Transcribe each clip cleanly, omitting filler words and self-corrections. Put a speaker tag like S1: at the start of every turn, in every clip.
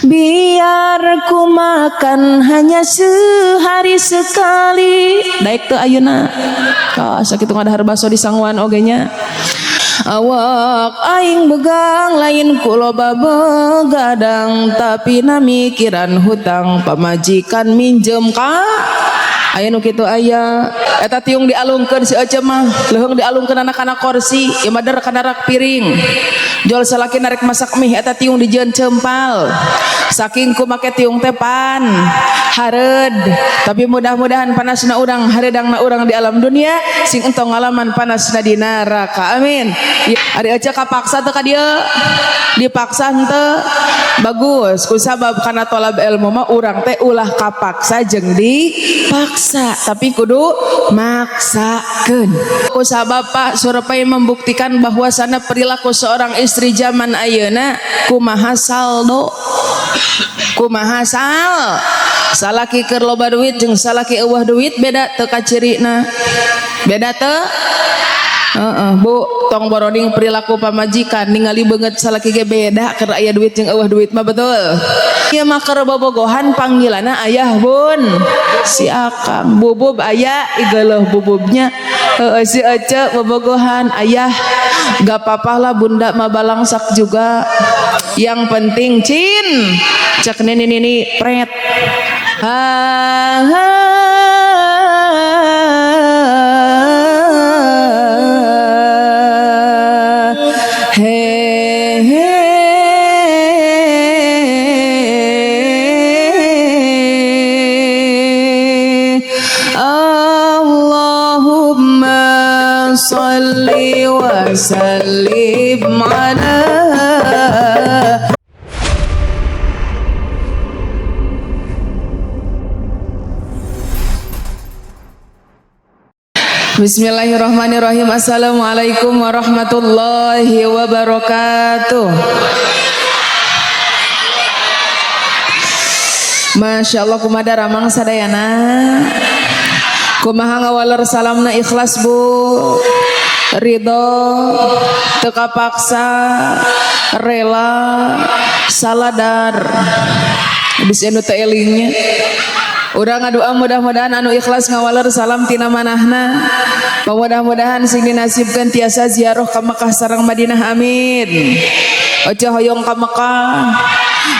S1: Biar ku makan hanya sehari sekali. Daek teu ayeuna? Ka sakitu ngadahar baso di sanguan oge nya. Awak aing begang lain ku loba begadang, tapi na mikiran hutang pamajikan minjem ka. Aya nu kitu aya. Eta tiung dialungkeun si Ece mah, leuheung dialungkeun anak kana kursi, ieu mah der kana rak piring. Jol salaki narek masak mie, eta tiung dijieun cempal. Saking ku make tiung teh pan hareud, tapi mudah-mudahan panasna urang hareudangna urang di alam dunia sing entong ngalaman panasna di neraka. Amin. Ari Ece kapaksa teu ka dieu? Dipaksa henteu? Bagus, kusabab kana tolab ilmu mah urang teh ulah kapaksa jeung dipaksa, tapi kudu maksakeun. Kusabab Pak survei membuktikan bahwasana perilaku seorang istri zaman ayeuna kumaha saldo, kumaha sal salaki keur loba duit jeung salaki eueuh duit beda teu kacirina? Beda teu? Heeh, Bu, tong boroding perilaku pamajikan ningali beungeut salaki ge beda keur aya duit jeung eueuh duit mah, betul. Ieu mah keur bobogohan panggilanna ayah bun. Si akang bubub aya igeuleuh bububnya. Heeh, si Ece bobogohan ayah, gak apa-apa lah bunda mah balangsak juga. Yang penting cin. Cek nini nini pret. Ha ha. He he. Allahumma salli wa sallim ala. Bismillahirrahmanirrahim. Assalamualaikum warahmatullahi wabarakatuh. Masya Allah, kumaha ramang sadayana, kumaha ngawaler salamna, ikhlas Bu, ridho, teu kapaksa, rela, saladar bisa anu teu elingnya. Urang ngadoa mudah-mudahan anu ikhlas ngawaler salam tina manahna, mudah-mudahan sing dinasibkeun tiasa ziarah ka Mekah sareng Madinah, amin. Oce hoyong ka Mekah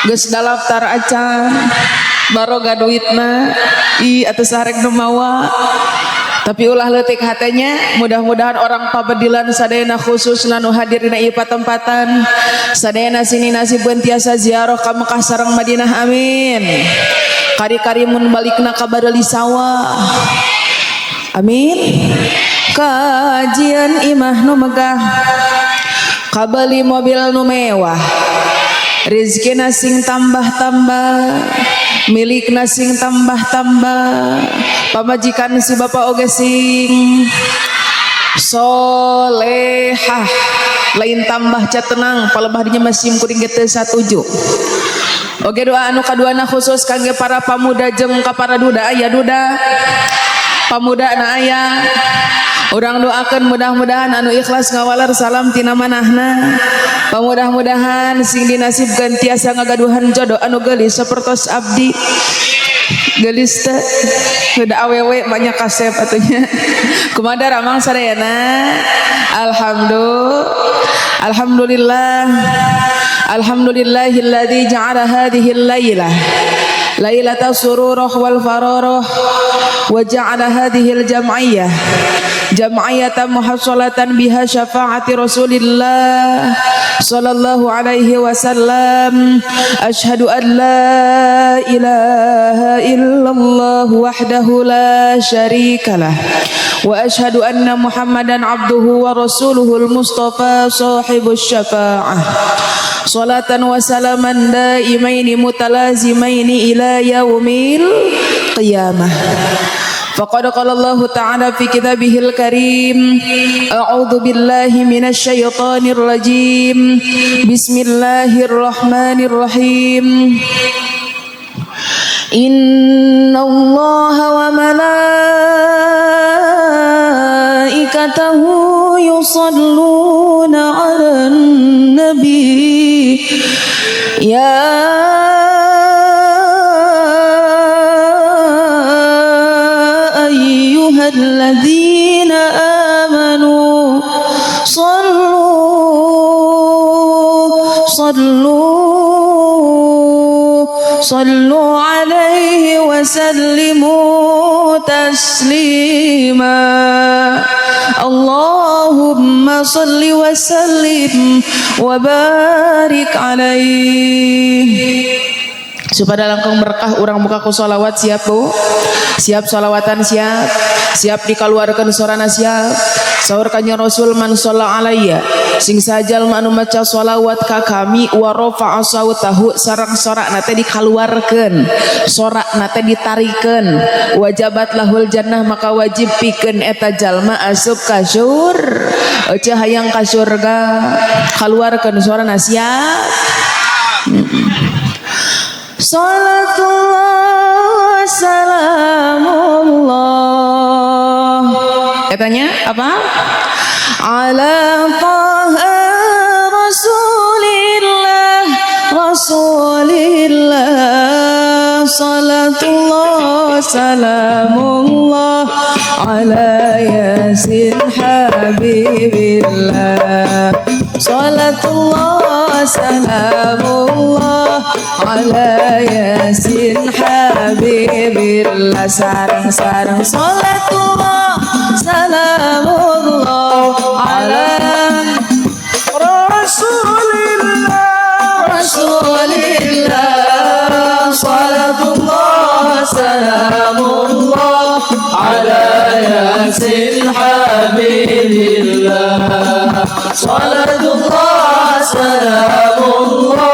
S1: geus daftar acan, baroga duitna ih atuh sarek nu mawa, tapi ulah leutik hatenya. Mudah-mudahan orang pabedilan sadayana, khususna nu hadir dina ieu patempatan sadayana, sing dinasibkeun tiasa ziarah ka Mekah sareng Madinah, amin. Kari-kari mun balikna ka bareuli sawah, amin. Kajian imah nu megah, kabeli mobil nu mewah, rezeki sing tambah-tambah, milik sing tambah-tambah, pamajikan si bapak oge sing solehah, lain tambah cat tenang palebah dinya masih kuring ge teu satuju. Oke, doa anu kaduana khusus kangge para pamuda jeung ka para duda. Aya duda, pamuda na aya. Urang doakeun mudah-mudahan anu ikhlas ngawaler salam tina manahna, pamudah-mudahan sing dinasibkeun tiasa ngagaduhan jodoh anu geulis sapertos abdi. Geulis teh udah awewe banyak kasep atunya. Kumaha ramang sadayana? Alhamdulillah. Alhamdulillah. Alhamdulillahilladzi ja'ala hadhihi al-lailah lailata sururah wal fararah wa ja'ala hadhihi al-jam'iyyah jam'iyatan muhassalatan biha syafaati Rasulillah sallallahu alaihi wasallam. Ashhadu an la ilaha illallah wahdahu la syarikalah wa ashhadu anna Muhammadan abduhu wa rasuluhul mustafa sahibus syafa'ah. Salatan wa salaman daimaini mutalazimaini ila yaumil qiyamah. Faqad qala Allah Ta'ala fi kitabihil karim, a'udzu billahi minasy syaithanir rajim, bismillahirrahmanirrahim. Innallaha wa malaikatahu yusalluna 'alan nabi ya صلوا عليه وسلموا تسليما. اللهم صل وسلم وبارك عليه. Supaya langkung berkah, urang muka ku sholawat. Siap, Bu? Siap sholawatan? Siap? Siap dikeluarkan sorana? Siap? Saur Kanjeng Rasul, "Man sholla alayya," sing saha jalma anu maca sholawat ka kami, "wa rafa'a sautahu," sareng sorakna teh dikaluarkeun, sorakna teh ditarikeun, "wajabat lahul jannah," maka wajib pikeun eta jalma asup ka surga. Ece hayang ka surga, kaluarkeun sorana. Siap? Salatullah salamullah, katanya apa? Ala Taha Rasulillah, Rasulillah. Salatullah salamullah ala Yasin Habibillah. Salatullah salamullah ala Yasin Habibillah. Sareng-sareng, salatullah salamullah ala
S2: Rasulillah.
S1: Rasulillah.
S2: Salatullah salamullah ala Yasin Habibillah. Salatullah salamullah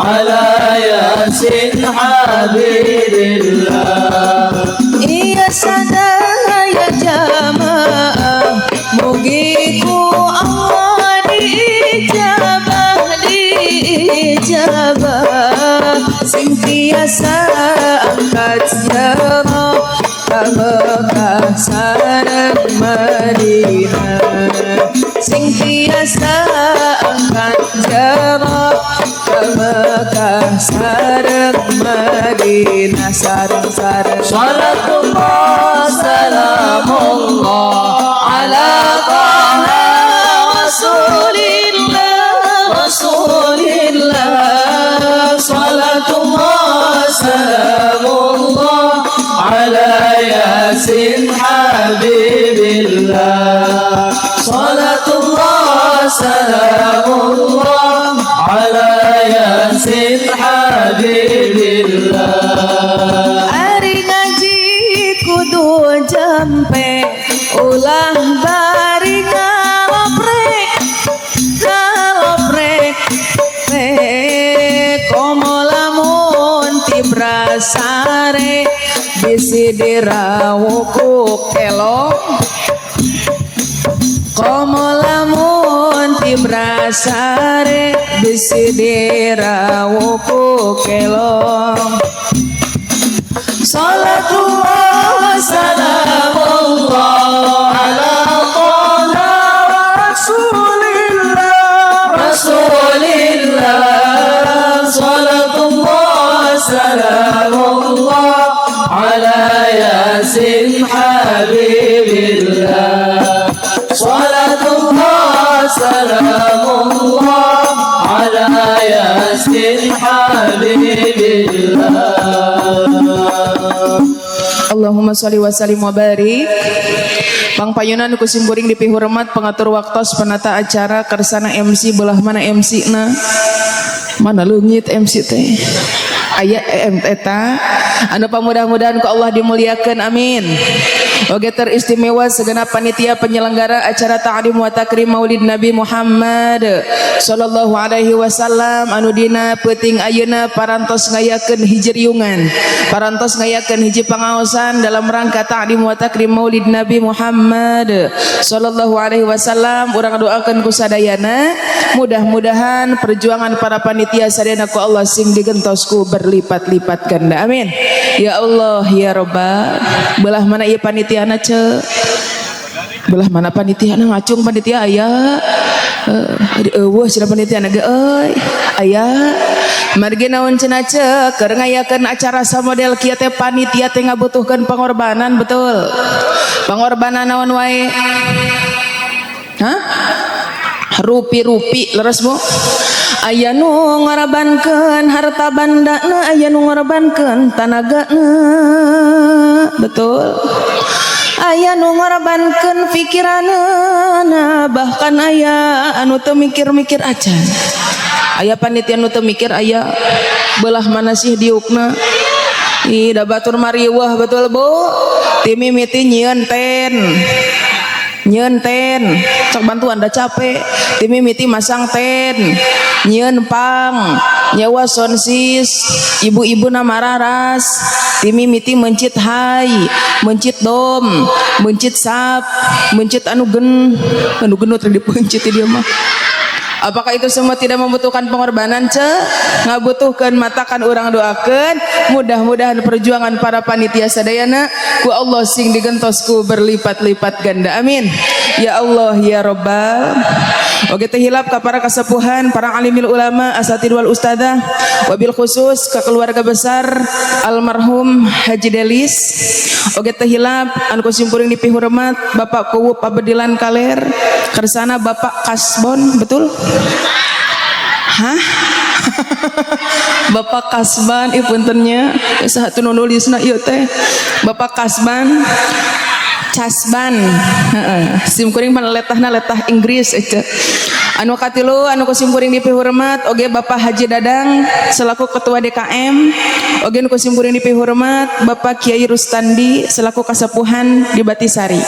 S2: ala Yasin Habibillah.
S1: Iya, sadaya jamaah, mugi ku Allah diijabah, diijabah. Sing tiasa angkat ziarah ka Mekah sareng Madinah, sing tiasa angkat ziarah ka Mekah sareng Madinah. Sareng-sareng.
S2: Salatullah salamullah ala Taha
S1: Rasulillah, Rasulillah.
S2: Salatullah salamullah ala Yasin Habibillah. Salatullah salamullah ala Yasin Habibillah.
S1: Ari ngaji kudu jampe, ulah bari ngaloprek ngaloprek komo lamun tibra sare, bisi dirawuh ku kelong. Komo lamun tibra sare, bisi dirawuh ku kelong.
S2: Salatullah salamullah ala Taha Rasulillah, Rasulillah. Salatullah salamullah ala Yasin Habibillah. Salatullah salamullah ala Yasin Habibillah.
S1: Allahumma sholli wa sallim wa barik. Pangpayunan ku simkuring dipihormat pengatur waktos, penata acara, kersana MC. Belah mana MC na? Mana leungit MC teh? Aya M eta anu pamudah-mudahan ku Allah dimuliakan, amin. Oge teristimewa segenap panitia penyelenggara acara ta'lim wa takrim Maulid Nabi Muhammad sallallahu alaihi wasallam anu dina peuting ayeuna parantos ngayakeun hiji riungan, parantos ngayakeun hiji pangaosan dalam rangka ta'lim wa takrim Maulid Nabi Muhammad sallallahu alaihi wasallam. Urang doakeun ku sadayana, mudah-mudahan perjuangan para panitia sadayana ku Allah sing digentos ku berlipat-lipat ganda, amin ya Allah ya Robbal. Belah mana ieu panitiana, ce? Belah mana panitiana? Ngacung panitia aya? Euweuh cenah panitiana ge euy. Aya. Margi naon cenah, ce? Keur ngayakeun acara samodel kieu teh, panitia teh ngabutuhkeun pengorbanan, betul? Pengorbanan naon wae? Hah? Rupi-rupi, leres, Bu. Aya nu ngorbankeun harta bandana, aya nu ngorbankeun tanagana, betul, aya nu ngorbankeun pikiranana, bahkan aya anu teu mikir-mikir acan. Aya panitia nu teu mikir, aya belah mana sih diukna. Ih, da batur mariwah, betul, Bu. Ti mimiti nyieun ten, nyieun ten, cok bantuan da capek. Ti mimiti masang ten, nyieun pang, nyewa soundsis, ibu-ibu na mararas. Ti mimiti mencit hai, mencit dom, mencit sap, mencit anu gen, anu genut dipencit dia mah. Apakah itu semua tidak membutuhkan pengorbanan, ce? Ngabutuhkan. Matakan urang doakan mudah-mudahan perjuangan para panitia sadayana ku Allah sing digentos ku berlipat-lipat ganda. Amin. Ya Allah ya Rabbal. Oke, teh hilap ka para kasepuhan, para alimil ulama, asatid wal ustadzah, wabil khusus ke keluarga besar almarhum Haji Delis. Oke, teh hilap anu ku simkuring dipihormat Bapak Kuwu Pabedilan Kaler, kersana Bapak Kasbon, betul? Hah? Bapak Kasban, ih punten nya, saha nu nulisna ieu teh? Bapak Kasban, Casban, heeh. Sim kuring pan letahna letah Inggris eta. Anu katilu anu ku simkuring dipihormat oge Bapak Haji Dadang selaku Ketua DKM, oge nu ku simkuring dipihormat Bapak Kiai Rustandi selaku kasepuhan di Batisari.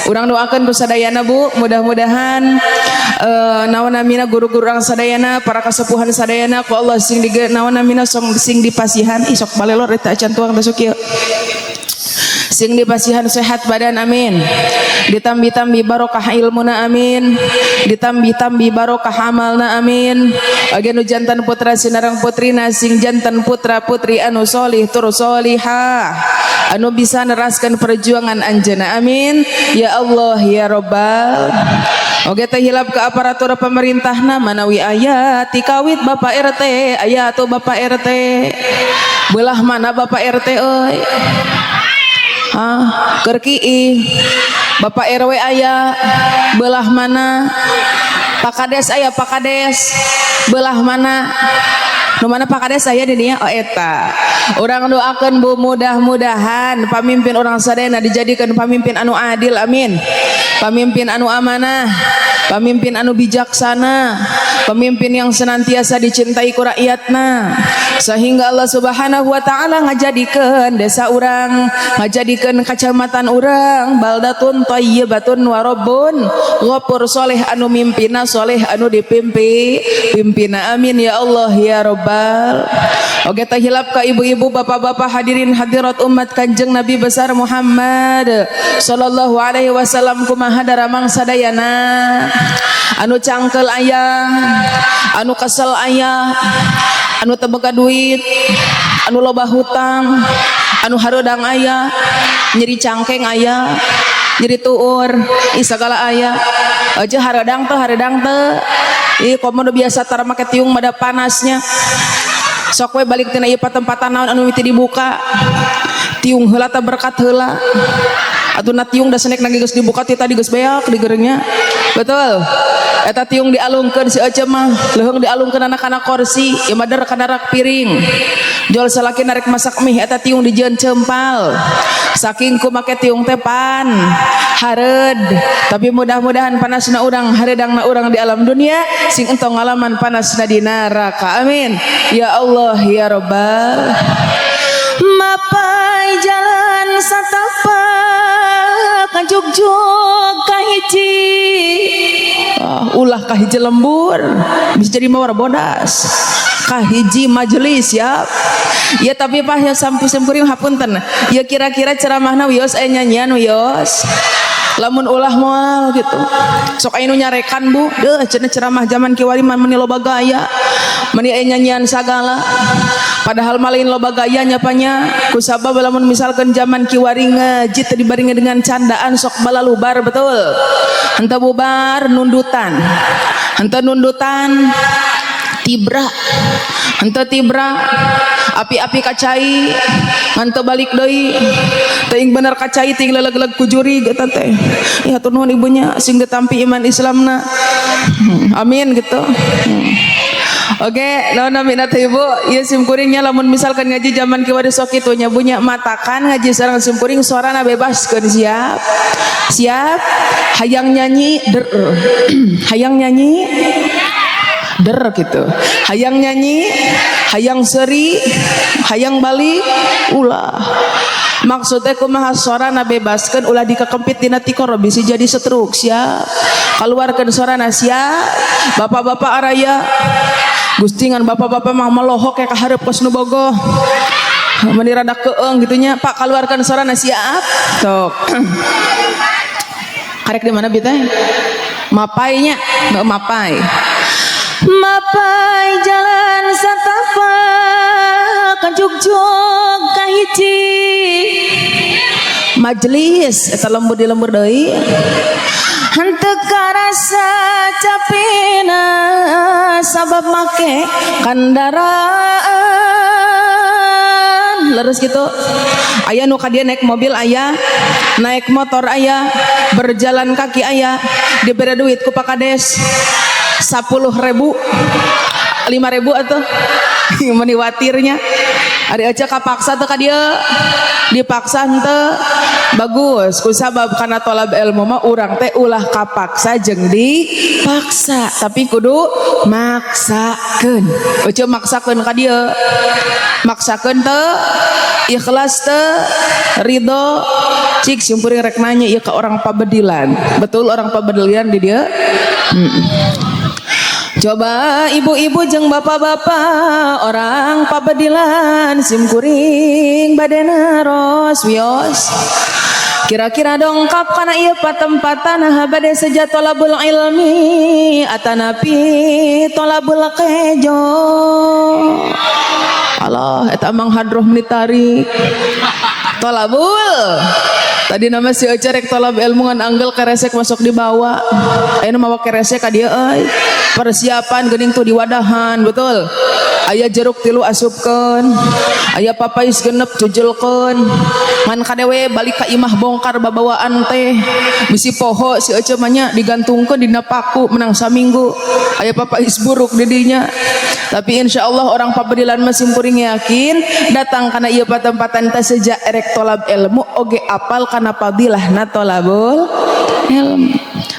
S1: Urang doakeun ku sadayana, Bu, mudah-mudahan naon namina guru-guru urang sadayana, para kasepuhan sadayana ku Allah sing di naon namina song sing dipasihan. Ih, sok balelor eta acan tuang teh sok ieu. Sing dipasihan sehat badan, amin. Ditambi-tambi barokah ilmuna, amin. Ditambi-tambi barokah amalna, amin. Oge nu jantan putra sinareng putrina sing jantan putra putri anu solih tur solihah, anu bisa neraskan perjuangan anjeunna, amin ya Allah ya Robbal. Oge teh hilap ke aparatur pemerintahna manawi aya, ti kawit Bapak RT. Aya tuh Bapak RT? Belah mana Bapak RT euy? Hah, keur kiih. Bapak RW aya, belah mana? Pak Kades aya, Pak Kades belah mana? Nu mana Pak Kades aya di dinya? Oh, eta. Urang doakeun, Bu, mudah-mudahan pamimpin urang sadayana dijadikan pamimpin anu adil, amin. Pamimpin anu amanah, pamimpin anu bijaksana, pemimpin yang senantiasa dicintai ku rakyatna, sehingga Allah Subhanahu wa taala ngajadikeun desa urang, ngajadikeun kacamatan urang baldatun thayyibatun wa rabbun ghafur. Soleh anu mimpina, soleh anu dipimpi pimpina, amin ya Allah ya Rabbal. Oke, teh hilap ka ibu-ibu, bapak-bapak, hadirin hadirat umat Kanjeng Nabi besar Muhammad sallallahu alaihi wasallam, kumaha daramang sadayana? Anu cangkel aya, anu kesel aya, anu teu boga duit, anu loba hutang, anu hareudang aya, nyeri cangkeng aya, nyeri tuur, ih, sagala aya aja. Hareudang teh, hareudang teh? Ih, komo nu biasa tara make tiung mada panasnya. Sok we balik tina ieu patempatan naon anu miti dibuka tiung heula, tah berkat heula atuh na tiung. Da senek lagi geus dibuka ti tadi geus beak digerengnya, betul. Eta tiung dialungkeun si Ece mah leuheung, dialungkeun anak-anak kursi ieu mah, der kana rak piring. Jol salaki narek masak mie, eta tiung dijieun cempal, saking ku make tiung teh pan hareud. Tapi mudah-mudahan panasna urang, hareudangna urang di alam dunia sing entong ngalaman panasna di neraka, amin ya Allah ya Rabbal. Mapai jalan satapak kajugjug kahiji. Ah, ulah kahiji lembur, bisa jadi mawar bodas. Kahiji majelis ya ya. Tapi Pak ya, sampai simkuring hapunten ya, kira-kira ceramahna wios aya nyanyian wios, lamun ulah moal gitu. Sok aya nu nyarekan, Bu, deuh cenah ceramah zaman kiwari mah meni loba gaya, meni aya nyanyian sagala. Padahal mah lain loba gaya nya panya, kusabab lamun misalkan zaman kiwari ngaji teu dibarengi dengan candaan sok balalubar, betul? Henteu bubar nundutan, henteu nundutan. Tibra henteu tibra, api-api ka cai ngan teu balik deui. Teuing bener ka cai ting leleg-leg ku jurig eta teh. Ya, hatur nuhun ibunya, sing ditampi iman Islamna. Amin gitu. Oke, naon namina teh, Ibu? Ieu sim kuringnya lamun misalkan ngaji zaman kiwari sok kitu nya bunya, matakan ngaji sareng sim kuring sorana bebaskeun, siap. Siap? Hayang nyanyi der. Hayang nyanyi der gitu. Hayang nyanyi, hayang seri, hayang balik ulah. Maksudnya kumaha, sorana bebaskeun, ulah dikekempit dina tikoro, bisi jadi stroke, siap. Keluarkeun sorana, siap. Bapak-bapak araya. Gusti, ngan bapak-bapak mah melohok ya ka hareup kos nu bogoh. Meni rada keeng gitu nya, Pak, keluarkan sorana, siap. Sok. Karek di mana bi teh? Mapainya, mapai. Mapai jalan satapak kajugjug kahiji majelis eta lembur di lembur deui, henteu karasa capena sabab make kendaraan. Leres gitu, aya nu ka dieu naik mobil, aya naik motor, aya berjalan kaki, aya diberi duit ku Pak Kades 10.000, 5.000 atau meni watirnya. Ari aja kapaksa teu ka dieu? Dipaksa henteu? Bagus, kusabab kana tolab ilmu mah urang teh ulah kapaksa jeung dipaksa, tapi kudu maksakeun. Ucu maksakeun ka dieu, maksakeun teu? Ikhlas teu? Ridho? Cik simkuring rek nanya ieu ka orang Pabedilan. Betul orang Pabedilan di dieu? Coba ibu-ibu jeung bapak-bapak orang Pabedilan, simkuring bade naros wios. Kira-kira dongkap kana ieu patempatan, bade seja tolabul ilmi atanapi tolabul kejo? Allah, eta Mang Hadroh ditarik. Tolabul. Tadi nama si Oce rek tolab ilmu ngan anggel keresek masuk dibawa. Ayeuna mawa keresek ka dieu euy. Persiapan geuning tuh di wadahan, betul. Aya jeruk tilu asupkeun. Aya papais 6 jujelkeun. Ngan kadewe balik ka imah bongkar babawaan teh. Bisi poho si Oce mah nya, digantungkeun dina paku menang saminggu. Aya papais buruk di dinya. Tapi insya Allah orang Pabedilan mah simkuring yakin datang karena ieu patempatan teh seja erek tolab ilmu oge apal kana fadilahna tolabul ilmu.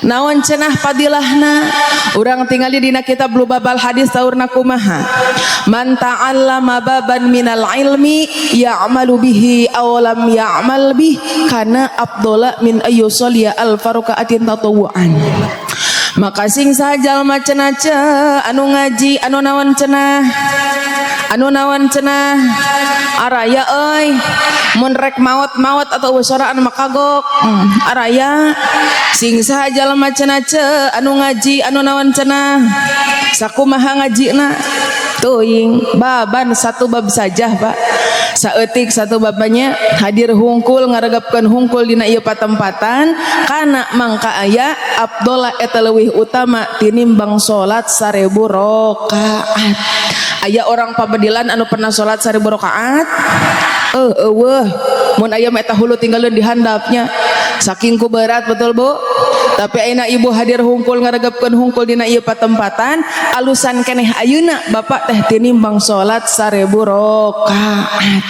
S1: Naon cenah fadilahna? Urang tingali dina kitab Lubabal Hadis saurna kumaha? Man ta'allama baban minal ilmi ya'malu bihi aw lam ya'mal bih kana afdhala min ayyusalliya alfa rakaatin tatawwuan. Maka sing saha jalma cenah anu ngaji, anu naon cenah, anu naon cenah, araya euy, mun rek maot maot atau soraan mah kagok. Araya sing saha jalma cenah anu ngaji, anu naon cenah, sakumaha ngajina teuing, baban satu bab saja, Pak, saeutik satu babanya hadir hungkul ngaregapkeun hungkul dina ieu patempatan kana mangka aya afdhala, eta leuwih utama tinimbang salat 1000 rakaat. Aya orang Pabedilan anu pernah salat 1000 rakaat? Eh, eueuh. Mun aya mah eta hulu tinggalin di handapnya, saking ku berat. Betul, Bu? Tapi ayeuna ibu hadir hungkul ngaregepkeun hungkul dina ieu patempatan, alusan keneh ayeuna bapak teh tinimbang salat 1000 rakaat.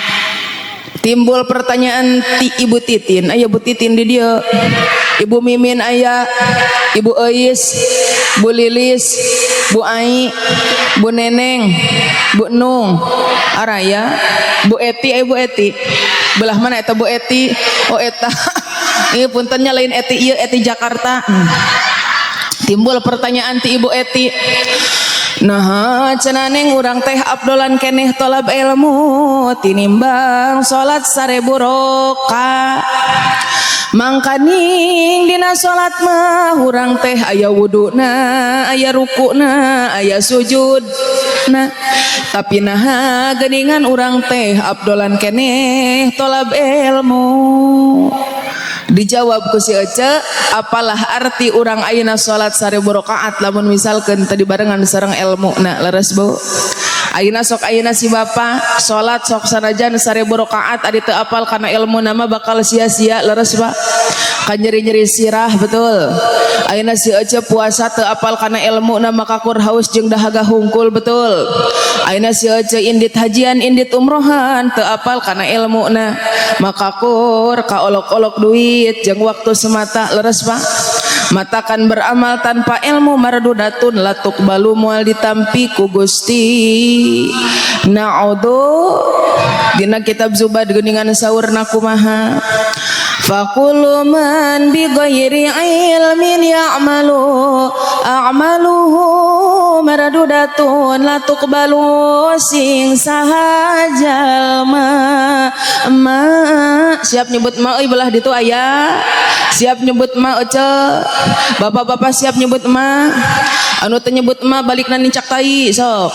S1: Timbul pertanyaan ti Ibu Titin, aya Bu Titin di dieu, Ibu Mimin aya, Ibu Eis, Bu Lilis, Bu Ai, Bu Neneng, Bu Nung, araya, Bu Eti, aya Bu Eti. Belah mana eta Bu Eti? Oh, eta. Ieu puntennya lain Eti ieu, Eti Jakarta. Timbul pertanyaan ti Ibu Eti. Nah, cenah neng, urang teh afdolan keneh tolab ilmu tinimbang salat 1000 rakaat. Mangkaning dina salat mah urang teh aya wuduna, aya rukuna, aya sujud. Nah, tapi nah geningan urang teh afdolan keneh tolab ilmu. Dijawab ku si Ece, apalah arti urang ayeuna salat 1000 rakaat lamun misalkeun teu dibarengan sareng ilmu? Nah, leres, Bu. Ayeuna sok, ayeuna si bapak salat sok sanajan 1000 rakaat, ari teu apal kana ilmu nama bakal sia-sia. Leres, Pak? Kan nyeri-nyeri sirah, betul? Ayeuna si Ece puasa teu apal kana ilmu nama, kakur haus jeung dahaga hungkul, betul? Ayeuna si Ece indit hajian, indit umrohan, teu apal kana ilmu na maka kur kaolok-olok duit jeung waktu semata. Leres, Pak? Matakan beramal tanpa ilmu mardudatun la tuqbalu, moal ditampi ku Gusti. Na'udzu. Dina kitab Zubad geuningan saurna kumaha? Faqulu man bi ghairi ilmin ya'malu a'maluhu mardudatun la tuqbalu. Sing saha jalma ma siap nyebut ma euy, belah ditu aya siap nyebut ma? Ece, bapak-bapak siap nyebut ma? Anu teu nyebut ma balikna nincak tai. Sok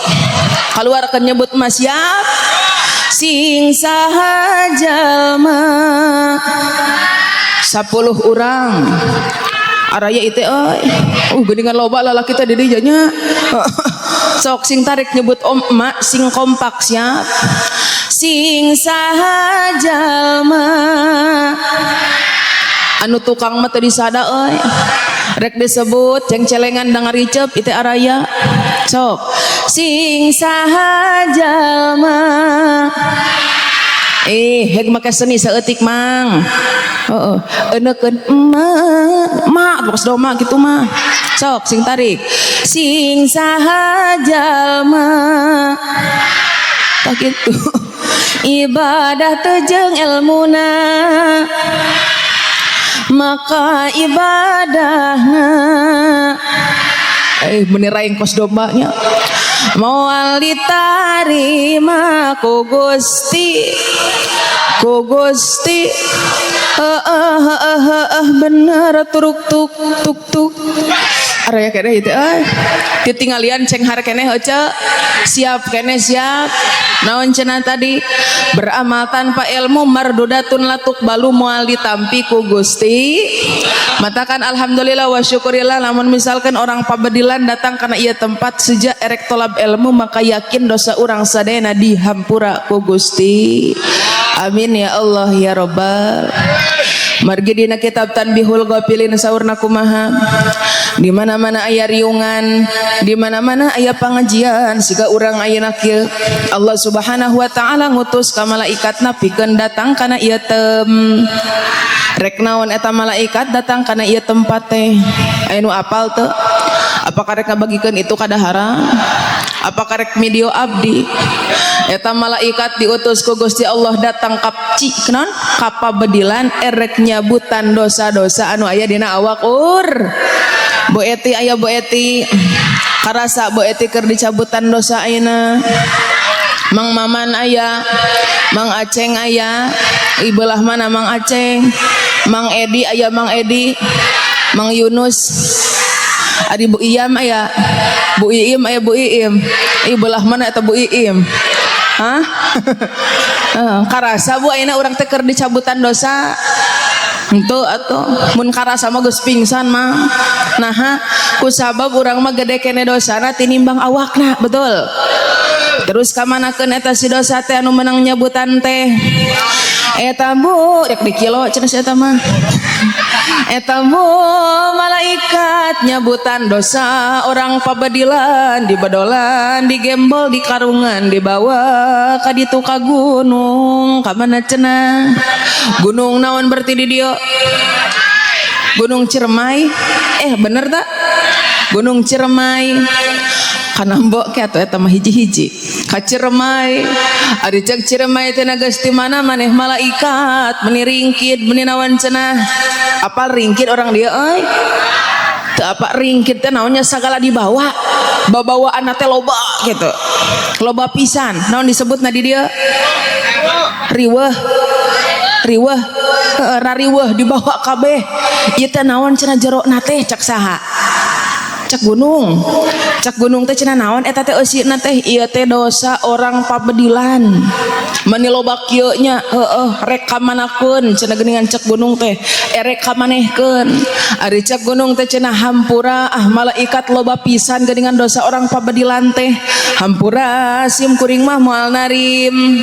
S1: keluarkan nyebut ma. Siap? Sing saha jalma, 10 orang araya itu euy. Geuningan loba lalaki teh di dieu nya. Sok sing tarik nyebut om ma sing kompak. Siap? Sing saha jalma, anu tukang mah teu disada euy, rek disebut ceng-celengan da ngaricep itu araya. Sok sing saha jalma, eh heg make seni saeutik, Mang. Heeh, eueukeun emak mak bos doma gitu mah. Sok sing tarik, sing saha jalma, tak gitu ibadah teu jeung ilmuna maka ibadahna eh meni raing kos dombanya moal ditarima ku Gusti, ku Gusti. Heeh heeh heeh, bener. Turuk tuk tuk tuk araya keneh itu euy, titinggalian cenghar keneh. Ece, siap keneh? Siap. Naon cenah tadi? Beramal tanpa ilmu mardudatun la tuqbalu, moal ditampi ku Gusti. Matakan alhamdulillah wa syukurillah lamun misalkan orang pabedilan datang karena ia tempat sejak erek tolab ilmu, maka yakin dosa urang sadayana dihampura ku Gusti. Amin ya Allah ya Robbal. Margi dina kitab Tanbihul Ghafilin saurna kumaha? Di mana-mana aya riungan, di mana-mana aya pengajian siga urang ayeuna kieu, Allah Subhanahu wa taala ngutus ka malaikatna pikeun datang kana ieu tem. Rek naon eta malaikat datang kana ieu tempat teh? Aya nu apal teu? Apakah rek ngabagikeun itu kadaharan? Apakah rek video abdi? Eta malaikat diutus ku Gusti Allah datang kapci kenon kapabedilan erek nyabutan dosa-dosa anu aya dina awak ur. Bu Eti aya? Bu Eti, karasa Bu Eti keur dicabutan dosa ayeuna? Mang Maman aya? Mang Aceng aya? Ibelah mana Mang Aceng? Mang Edi aya? Mang Edi, Mang Yunus. Adi Bu Iyam aya? Bu Iim aya? Bu Iim. Ih, belah mana eta Bu Iim? Hah? Karasa, Bu, ayeuna urang teh keur dicabutan dosa? Henteu atuh. Mun karasa mah geus pingsan mah. Naha? Ku sabab urang mah gede kene dosana tinimbang awakna, betul? Terus kamanakeun eta si dosa teh anu menang nyabutan teh? Eta Bu, rek di kilo cenah si eta mah. Eta Bu, malaikat nyabutan dosa orang pabadilan di bedolan, di gembol, di karungan, dibawa ka ditu ka gunung. Ka mana cenah? Gunung naon berarti di dieu? Gunung Ciremai. Eh, bener tak? Gunung Ciremai. Kana mbok ke atuh eta mah hiji-hiji. Ka Ciremai. Ari cek Ciremai teh geus di mana maneh malaikat, meni ringkid, meni naon cenah? Apal ringkid orang dia euy? Teu apa ringkid teh naonnya? Sagala dibawa. Babawaan teh loba gitu. Loba pisan. Naon disebutna di dieu? Riweuh. Riweuh. Heeh, rariweuh dibawa kabeh. Ieu teh naon cenah jerona teh, cek saha? Cek gunung. Cek Cak gunung teh cenah, naon eta teh eusina teh? Ieu teh dosa orang pabedilan, meni loba kieu nya. Heueuh, rek kamanakeun cenah geuningan? Cek gunung teh erek kamanehkeun. Ari cek gunung teh cenah, hampura ah malaikat, loba pisan geuningan dosa orang pabedilan teh. Hampura, sim kuring mah moal narim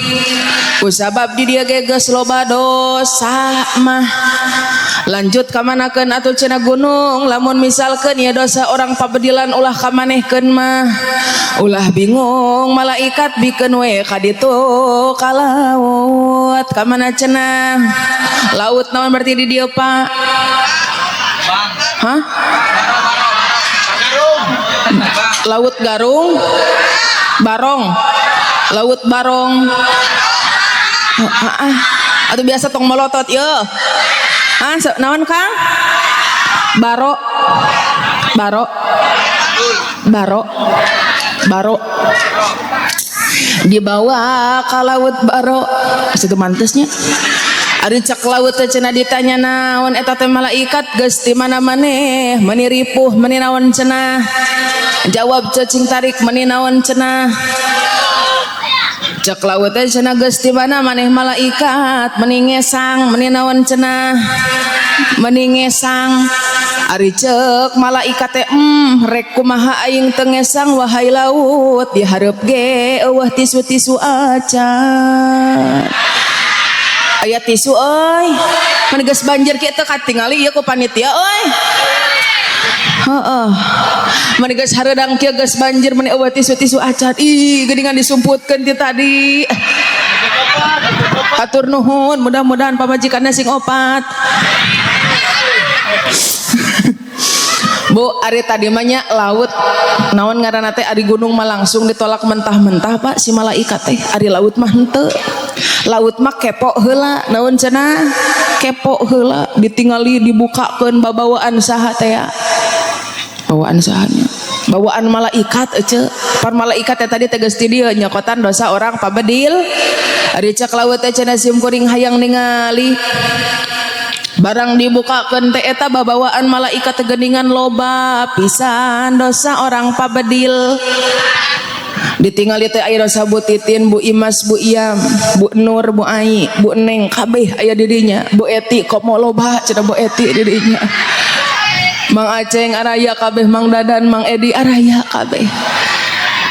S1: kusabab di dieu ge geus loba dosa mah. Lanjut, kamanakeun atuh cenah gunung lamun misalkeun ya dosa orang pabedilan ulah kamanehkeun mah? Ulah bingung malaikat, bikeun we ka ditu ka laut. Kamana cenah? Laut naon berarti di dieu, Pak? Hah? Laut Garung, Barong, Laut Barong. Oh, ah, ah. Atau biasa tong melotot yo. Ah, naon Kang? Baro. Baro. Baro. Baro. Dibawa ke laut Baro. Situ mantesnya. Ari cek laut teh cenah, ditanya, naon eta teh malaikat, geus di mana maneh meni ripuh, meni naon cenah? Jawab cacing tarik, meni naon cenah? Cek laut teh cenah, geus di mana maneh malaikat meni ngesang, meni naon cenah? Meni ngesang. Ari cek malaikat teh, rek kumaha aing teu ngesang wahai laut, di hareup ge euweuh tisu-tisu acan. Aya tisu euy? Mun geus banjir kieu teu katingali ieu ku panitia euy. Heeh. Mun geus hareudang kieu, geus banjir, meni euweuh tisu-tisu acan. Ih, geuningan disumputkeun ti tadi. Hatur nuhun, mudah-mudahan pamajikanna sing opat. Bu, ari tadi mah nya laut naon ngaranna teh, ari gunung mah langsung ditolak mentah-mentah, Pak, si malaikat teh. Ari laut mah henteu. Laut mah kepo heula, naon cenah? Kepo heula, ditingali, dibukakeun babawaan saha teh ya? Bawaan sahanya? Bawaan malaikat ece. Par malaikat teh tadi teh geus ti dieu nyokotan dosa orang pabedil. Ari cek laut teh cenah, sim kuring hayang ningali. Barang dibukakeun teh eta babawaan malaikat teh geuningan loba pisan dosa orang pabedil. Ditingali teh aya dosa Bu Titin, Bu Imas, Bu Iam, Bu Nur, Bu Ai, Bu Neng, kabeh aya di dinya. Bu Eti komo loba cenah, Bu Eti di dinya. Mang Aceng araya kabeh, Mang Dadan, Mang Edi araya kabeh.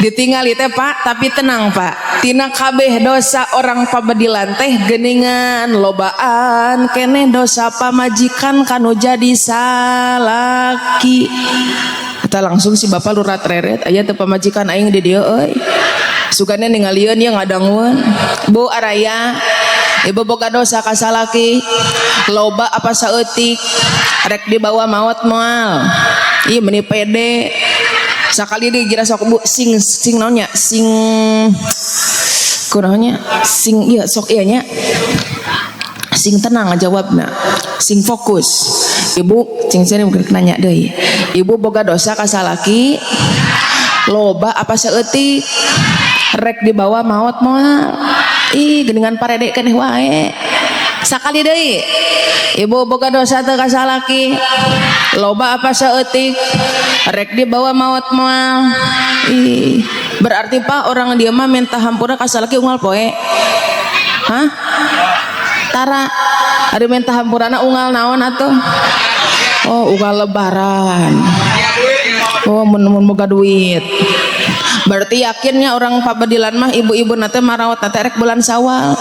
S1: Ditingali teh, Pak, tapi tenang, Pak. Tina kabeh dosa orang pabedilan teh geningan lobaan keneh dosa pamajikan kanu jadi salaki. Kata langsung si bapak lurat reret, aya teu pamajikan aing di dieu euy? Sugane ningalieun ya ngadangueun. Bu, araya? Ibu boga dosa ka salaki loba apa saeutik, rek dibawa maot moal? Ih, meni pede sakali di jira. Sok Bu, sing sing naonnya, sing kunaonnya, sing iya sok iya nya, sing tenang jawabna, sing fokus. Ibu cing sini, mungkin nanya deui, ibu boga dosa ka salaki loba apa saeutik, rek dibawa maot moal? Ih, geuningan parede keneh wae. Sakali deui, ibu boga dosa teu ka salaki loba apa saeutik, rek dibawa maot moal? Ih, berarti Pak, orang dia mah minta hampura ka salaki unggal poe? Hah? Tara. Ari minta hampurana unggal naon atuh? Oh, unggal lebaran. Oh, mun mun boga duit. Berarti yakinnya orang pabedilan mah ibu-ibu nate marawat nate rek bulan Sawal.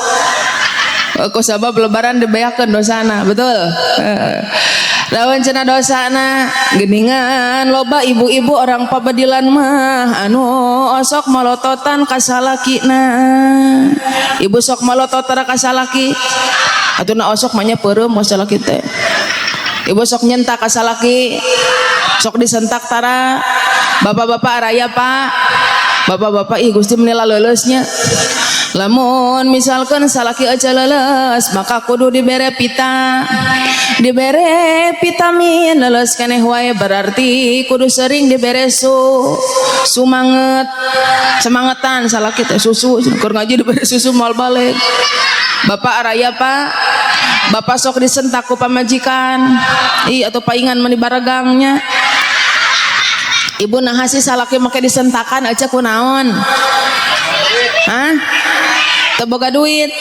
S1: Ku sabab lebaran dibeakeun dosana, betul? Lawan cenah dosana geningan loba ibu-ibu orang pabedilan mah anu osok malototan ka salakina. Ibu sok malototan ka salaki? Atuh na osok mah nya peureum ka salaki teh. Ibu sok nyentak ka salaki? Sok disentak tara? Bapak-bapak araya, Pak? Bapak-bapak, ih Gusti, meni laleusnya. Lamun misalkan salaki aja leles, maka kudu dibere pita, dibere vitamin, leles keneh wae. Berarti kudu sering dibere su sumanget, semangetan salaki teh susu. Keur ngaji dibere susu moal balik. Bapak araya, Pak? Bapak sok disentak ku pamajikan? Ih, atau paingan meni baragangnya. Ibu, naha sih salaki make disentakan aja, kunaon? Hah? Teu boga duit?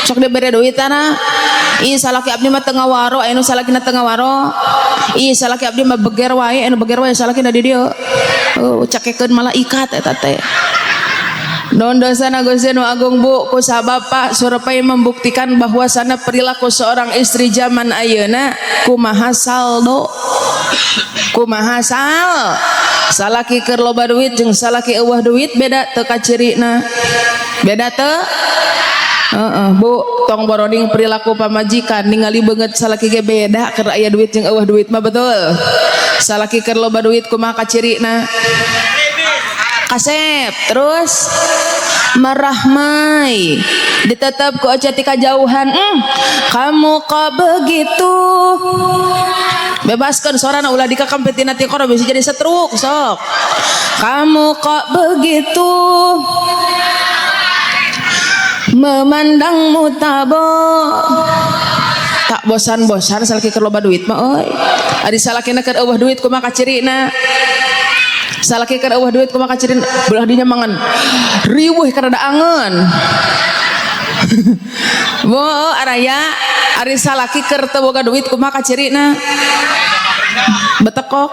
S1: Sok dibere duit tanah. Ih, salaki abdi mah teu ngawaro. Anu salakina teu ngawaro. Ih, salaki abdi mah beger wae. Anu beger wae salakina di dieu. Oh, cakekeun malaikat eta teh. Non dosana Gusti nu Agung, Bu, ku sabab, Pak, survei membuktikan bahwasana perilaku seorang istri zaman ayeuna kumaha saldo, kumaha sal salaki keur loba duit jeung salaki euweuh duit beda teu kacirina? Beda teu? Heeh, Bu, tong boroding perilaku pamajikan, ningali beungeut salaki ge beda keur aya duit jeung euweuh duit mah, betul? Salaki keur loba duit kumaha kacirina? Kasep, terus marahmai, ditetap ku Ocha ti kajauhan, kamu kok begitu." Bebaskan suarana, ulah dikakampetina ti koro, bisa jadi setruk. Sok, "Kamu kok begitu, memandangmu tabo tak bosan-bosan." Salaki keur loba duit mah euy. Ari salakina keur euweuh duit kumaha kacirina? Salaki keur euweuh duit kumaha kacirina? Belah dinya mangan riweuh karena angen. Bu, araya. Ari salaki keur teu boga duit kumaha kacirina? Betekok.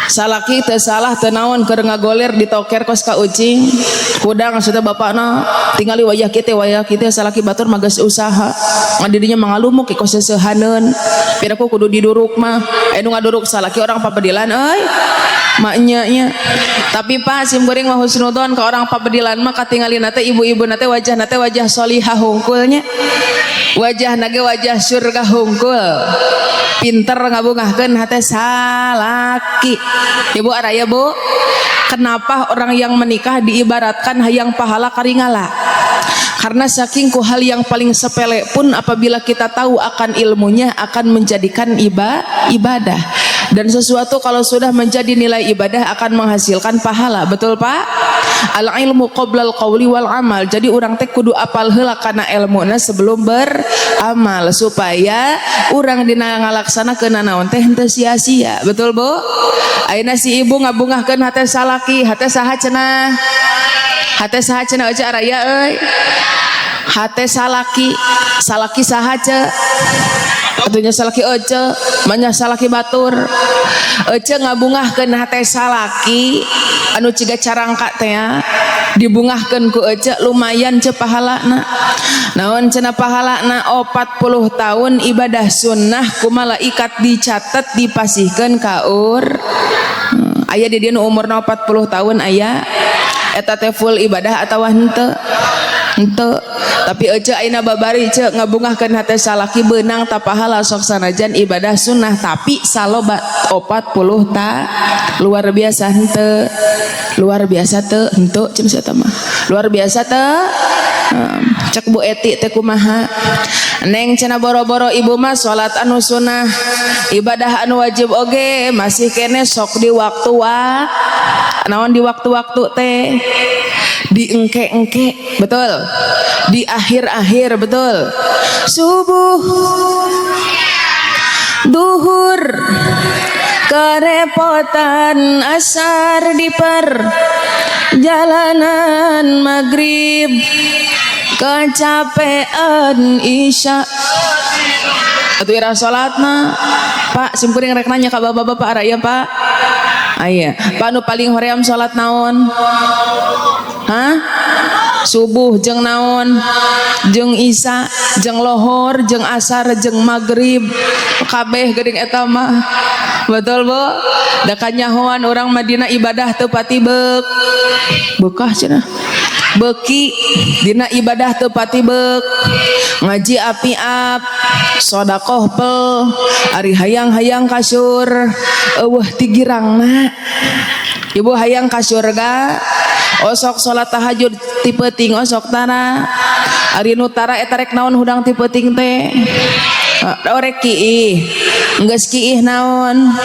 S1: Salaki teu salah teu naon keur ngagoler ditoker kos ka ucing hudang. Maksudnya bapakna tingali wayah kitu, wayah kitu salaki batur mah geus usaha, ngan dirinya mangalumuk kos seusehaneun, piraku kudu diduruk mah. Anu ngaduruk salaki orang pabedilan euy, maknya nya. Tapi, Pak, sim kuring mah husnudon ka orang pabedilan mah, katingalina teh ibu-ibu na teh wajah na teh wajah solihah hungkulnya, wajah nage wajah surga hungkul, pinter ngabungahkeun hate salaki. Ibu, araya, Bu, kenapa orang yang menikah diibaratkan hayang pahala karingala? Karena saking ku hal yang paling sepele pun apabila kita tahu akan ilmunya akan menjadikan ibadah, dan sesuatu kalau sudah menjadi nilai ibadah akan menghasilkan pahala, betul, Pak? Al ilmu qoblal qawli wal amal. Jadi urang teh kudu apal heula kana ilmuna sebelum beramal supaya urang dina ngalaksanakeun naon teh henteu sia-sia, betul, Bu? Ayeuna si ibu ngabungahkeun hate salaki, hate saha cenah? Hate saha cenah, aja araya euy? Hate salaki. Salaki saha ce? Atunya salaki ece, banyak salaki batur. Ece ngabungahkeun hate salaki anu ciga carangka teh, dibungahkeun ku ece lumayan ce pahalana. Naon cenah pahalana? 40 tahun ibadah sunnah ku malaikat dicatat, dipasihkeun ka ur. Aya di dieu nu umurna 40 tahun? Aya? Eta teh full ibadah atawa henteu? Henteu. Tapi ece ayeuna babari ce ngabungahkeun hate salaki, beunang ta pahala? Sok sanajan ibadah sunnah tapi saloba 40 ta, luar biasa henteu? Luar biasa teu? Henteu cenah eta mah. Luar biasa teu? Cek Bu Eti teh kumaha? Neng cenah, boro-boro ibu mah salat anu sunnah, ibadah anu wajib oge masih kene sok di waktu wa naon, di waktu-waktu teh di engke-engke, betul? Di akhir-akhir, betul? Subuh, duhur kerepotan, asar di perjalanan, maghrib kecapean, isya atuh ira salatna. Pak, simkuring rek nanya ka bapak-bapak, araya, Pak? Aya. Pak, nu paling hoream salat naon? Hah? Subuh jeung naon? Jeung isya, jeung lohor, jeung asar, jeung maghrib, kabeh geuning eta mah, betul, Bu? Da kanyahoan urang Madinah ibadah teu pati beuk bekah cenah, beki dina ibadah teu pati beuk, ngaji api-ap, sodakoh pel. Ari hayang-hayang ka sur euweuh ti girangna. Ibu hayang ka surga osok salat tahajud ti peuting osok tara. Ari nu tara eta rek naon hudang ti peuting teh? Oh, rek kiih. Geus kiih naon?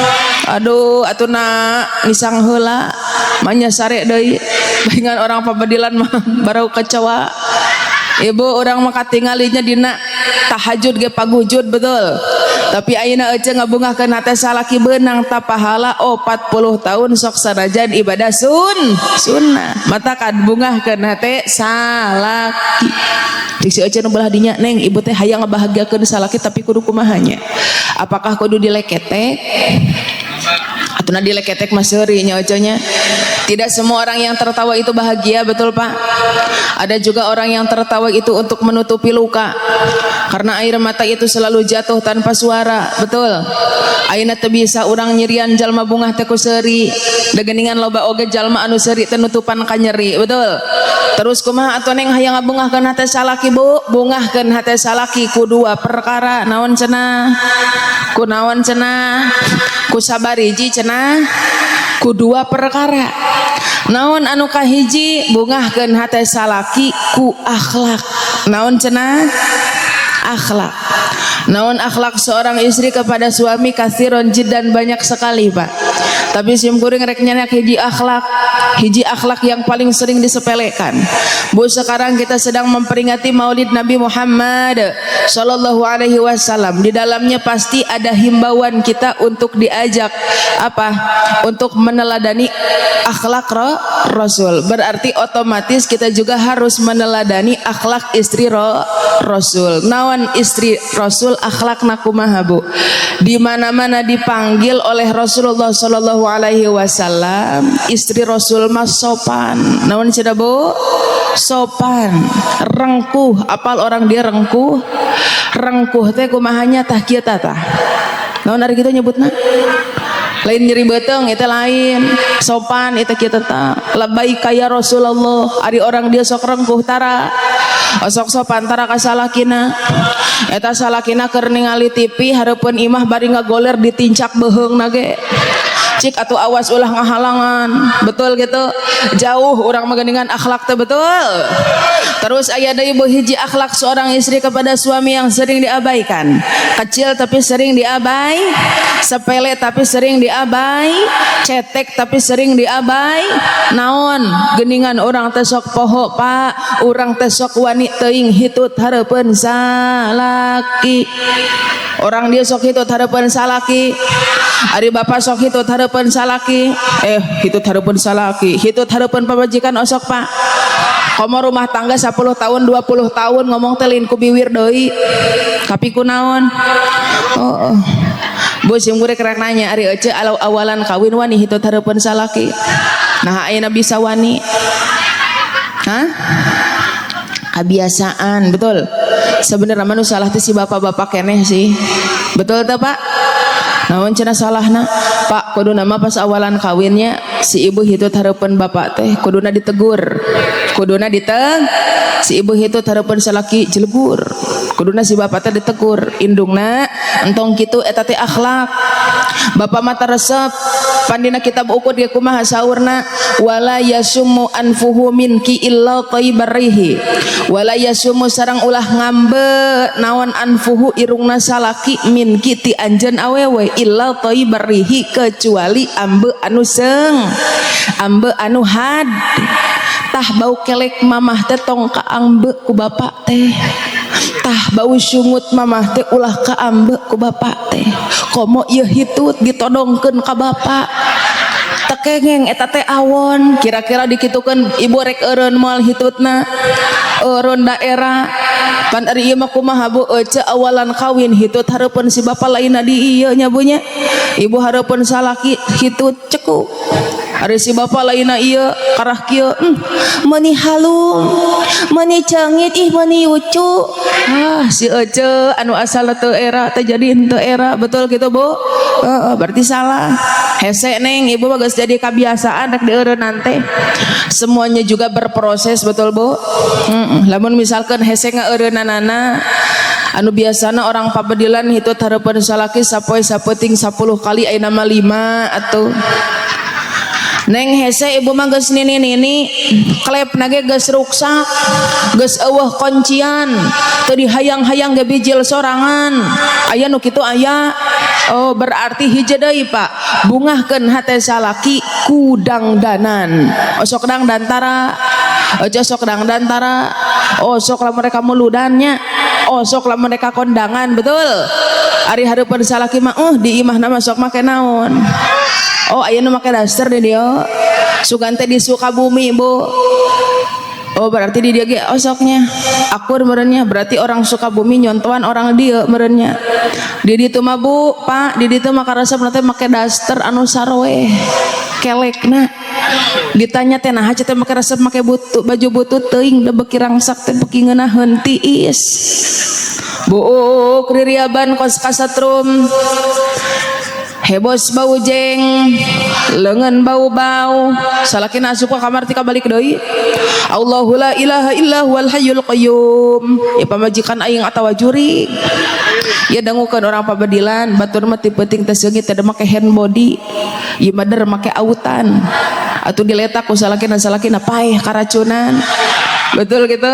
S1: Aduh atuh na nisang heula manya sare deui. Baingan orang pabedilan mah baru kecewa. Ibu, orang mah katinggalinya dina tahajud ge pagujud, betul? Tapi ayeuna ece ngabungahkeun hate salaki beunang ta pahala 40 tahun sok sanajan ibadah sunnah. Matakan bungahkeun hate salaki. Cik si ece nu belah dinya, "Neng, ibu teh hayang ngabahagiakeun salaki, tapi kudu kumaha nya? Apakah kudu dileketek?" Atuna dileketek mah seuri nya ece nya. Tidak semua orang yang tertawa itu bahagia, betul, Pak? Ada juga orang yang tertawa itu untuk menutupi luka. Karena air mata itu selalu jatuh tanpa suara, betul? Ayeuna teu bisa urang nyirian jalma bungah teh ku seuri. Da geuningan loba oge jalma anu seuri teh nutupan ka nyeri, betul? Terus kumaha atuh, Neng, hayang ngabungahkeun hate salaki, Bu? Bungahkeun hate salaki ku dua perkara. Naon cenah? Ku naon cenah? Ku sabariji cenah? Ku dua perkara. Naon anu kahiji? Bungahkeun hate salaki ku akhlak. Naon cenah? Akhlak. Naon akhlak seorang istri kepada suami? Katsiron jiddan, banyak sekali, Pak. Tapi sim kuring rek nyanyak hiji akhlak, hiji akhlak yang paling sering disepelekan. Bu, sekarang kita sedang memperingati Maulid Nabi Muhammad Shallallahu alaihi wasallam. Di dalamnya pasti ada himbauan kita untuk diajak apa? Untuk meneladani akhlak Rasul. Berarti otomatis kita juga harus meneladani akhlak istri Rasul. Naon istri Rasul akhlakna kumaha, Bu? Di mana-mana dipanggil oleh Rasulullah Shallallahu alaihi wasallam, istri Rasul mah sopan. Naon cenah, Bu? Sopan, rengkuh. Apal orang dia rengkuh? Rengkuh teh kumahanya? Tah, kieu tah. Naon ari kitu nyebutna? Lain nyeri beuteung, itu lain. Sopan itu kieu tah. Labbaika ya Rasulullah. Ari orang dia sok rengkuh tara? Sok sopan tara ka salakina? Eta salakina keur ningali TV hareupeun imah bari ngagoler, ditincak beuheungna ge. Cik atau awas ulah ngahalangan, betul gitu? Jauh orang mah akhlak teh, betul? Terus aya deui, Bu, hiji akhlak seorang istri kepada suami yang sering diabaikan, kecil tapi sering diabai, sepele tapi sering diabai, cetek tapi sering diabai. Naon? Geningan orang teh sok poho, Pak, urang teh sok wani teuing hitut hareupeun salaki. Orang dia sok hitut hareupeun salaki. Ari bapak sok hitut hareupeun salaki? Eh, hitut hareupeun salaki, hitut hareupeun pamajikan osok, Pak? Komo rumah tangga 10 tahun, 20 tahun, ngomong teh lain ku biwir deui, tapi ku naon? Oh. Bu, sim kuring rek nanya, ari ece awalan kawin wani hitut hareupeun salaki? Nah, ayeuna bisa wani? Hah? Kebiasaan, betul? Sebenarnya mah nu salah teh si bapak-bapak keneh sih, betul teh, Pak? Naon cenah salahna, Pak? Kuduna mah pas awalan kawinnya si ibu hitut hareupeun bapak teh kuduna ditegur, kuduna diteng. Si ibu hitut hareupeun salaki jelegur, kuduna si bapak teh ditegur, "Indungna entong kitu, eta teh akhlak bapak mah resep." Pan dina kitab Uqud ge kumaha saurna? Wala yasummu anfuhu minki illa thayyibar rihi, wala yasummu sareng ulah ngambe naon anfuhu irungna salaki minki ti anjeun awewe illa thayyibar rihi, kecuali ambe anu seung, ambe anu had. Tah, bau kelek mamah teh tong kaambe ku bapak teh. Tah, bau sungut mamah teh ulah kaambe ku bapak teh. Komo ieu hitut ditodongkeun ka bapak, teu kengeng eta teh awon. Kira-kira dikitukeun ibu rek eureun moal hitutna? Eureun daerah. Pan ari ieu mah kumaha, Bu? Ece awalan kawin hitut hareupeun si bapak, lainna di ieu nya, Bu, nya. Ibu hareupeun salaki hitut cekuk. Ari si bapak lainna ieu karah kieu, meuni halum, meuni ceungit, ih meuni lucu." Ah, si ece anu asal teu era teh jadi henteu era, betul gitu, Bu? Heeh, berarti salah. Hese, Neng, ibu mah geus jadi kebiasaan rek dieureunnan teh. Semuanya juga berproses, betul, Bu? Heeh, lamun misalkan hese ngaeureunanana, anu biasana orang pabedilan hitut hareupeun salaki sapoe sapeuting 10 kali, ayeuna mah 5 atuh. Neng, hese ibu mah geus nini-nini, klep nage geus ruksak, geus eueuh kuncian, teu dihayang-hayang ge bijil sorangan. Aya nu kitu aya. Oh, berarti hiji deui, Pak, bungahkeun hate salaki ku dangdanan. Osok dangdan tara? Ojo sok dangdan tara? Osok lah mereka muludannya, osok lah mereka kondangan, betul? Ari hareupeun salaki mah di imahna mah sok make naon? Oh, aya nu make daster di dieu. Sugan teh di Sukabumi, Bu. Oh, berarti di dieu ge osoknya akur meureunnya. Berarti orang Sukabumi nyontohan orang dieu meureunnya. Di ditu mah, Bu, Pak, di ditu mah karesep teh make daster anu saroeh kelekna. Ditanya teh, "Naha teh make resep make butut, baju butut?" "Teuing, da beuki rangsak teh beuki ngeunaheun tiis." Buuk ririaban kos kasatrum, hebos bau jeng, leungeun bau-bau. Salakina asup ka kamar, tika balik deui. Allahu la ilaha illa huwal hayyul qayyum. Ya, pamajikan aing atawa jurig ya, dangukeun orang pabadilan. Batur mah ti peuting teh seungit teh make hand body, ieu mah der make autan. Atuh diletak ku salakina, salakina paeh karacunan. Betul gitu,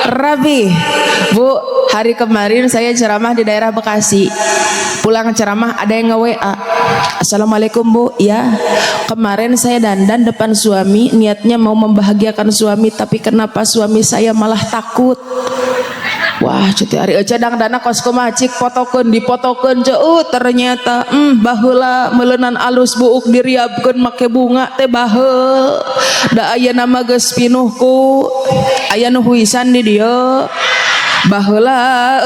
S1: rapi, Bu. Hari kemarin saya ceramah di daerah Bekasi. Pulang ceramah ada yang nge-WA, "Assalamualaikum, Bu." "Ya." "Kemarin saya dandan depan suami, niatnya mau membahagiakan suami, tapi kenapa suami saya malah takut?" Wah, cuti ari ece dangdana kos kumaha, cik potokeun, dipotokeun ceu. Ternyata baheula meuleunan alus buuk, diriabkeun make bunga teh baheul. Da ayeuna mah geus pinuh ku aya nu huisan di dieu. Baheula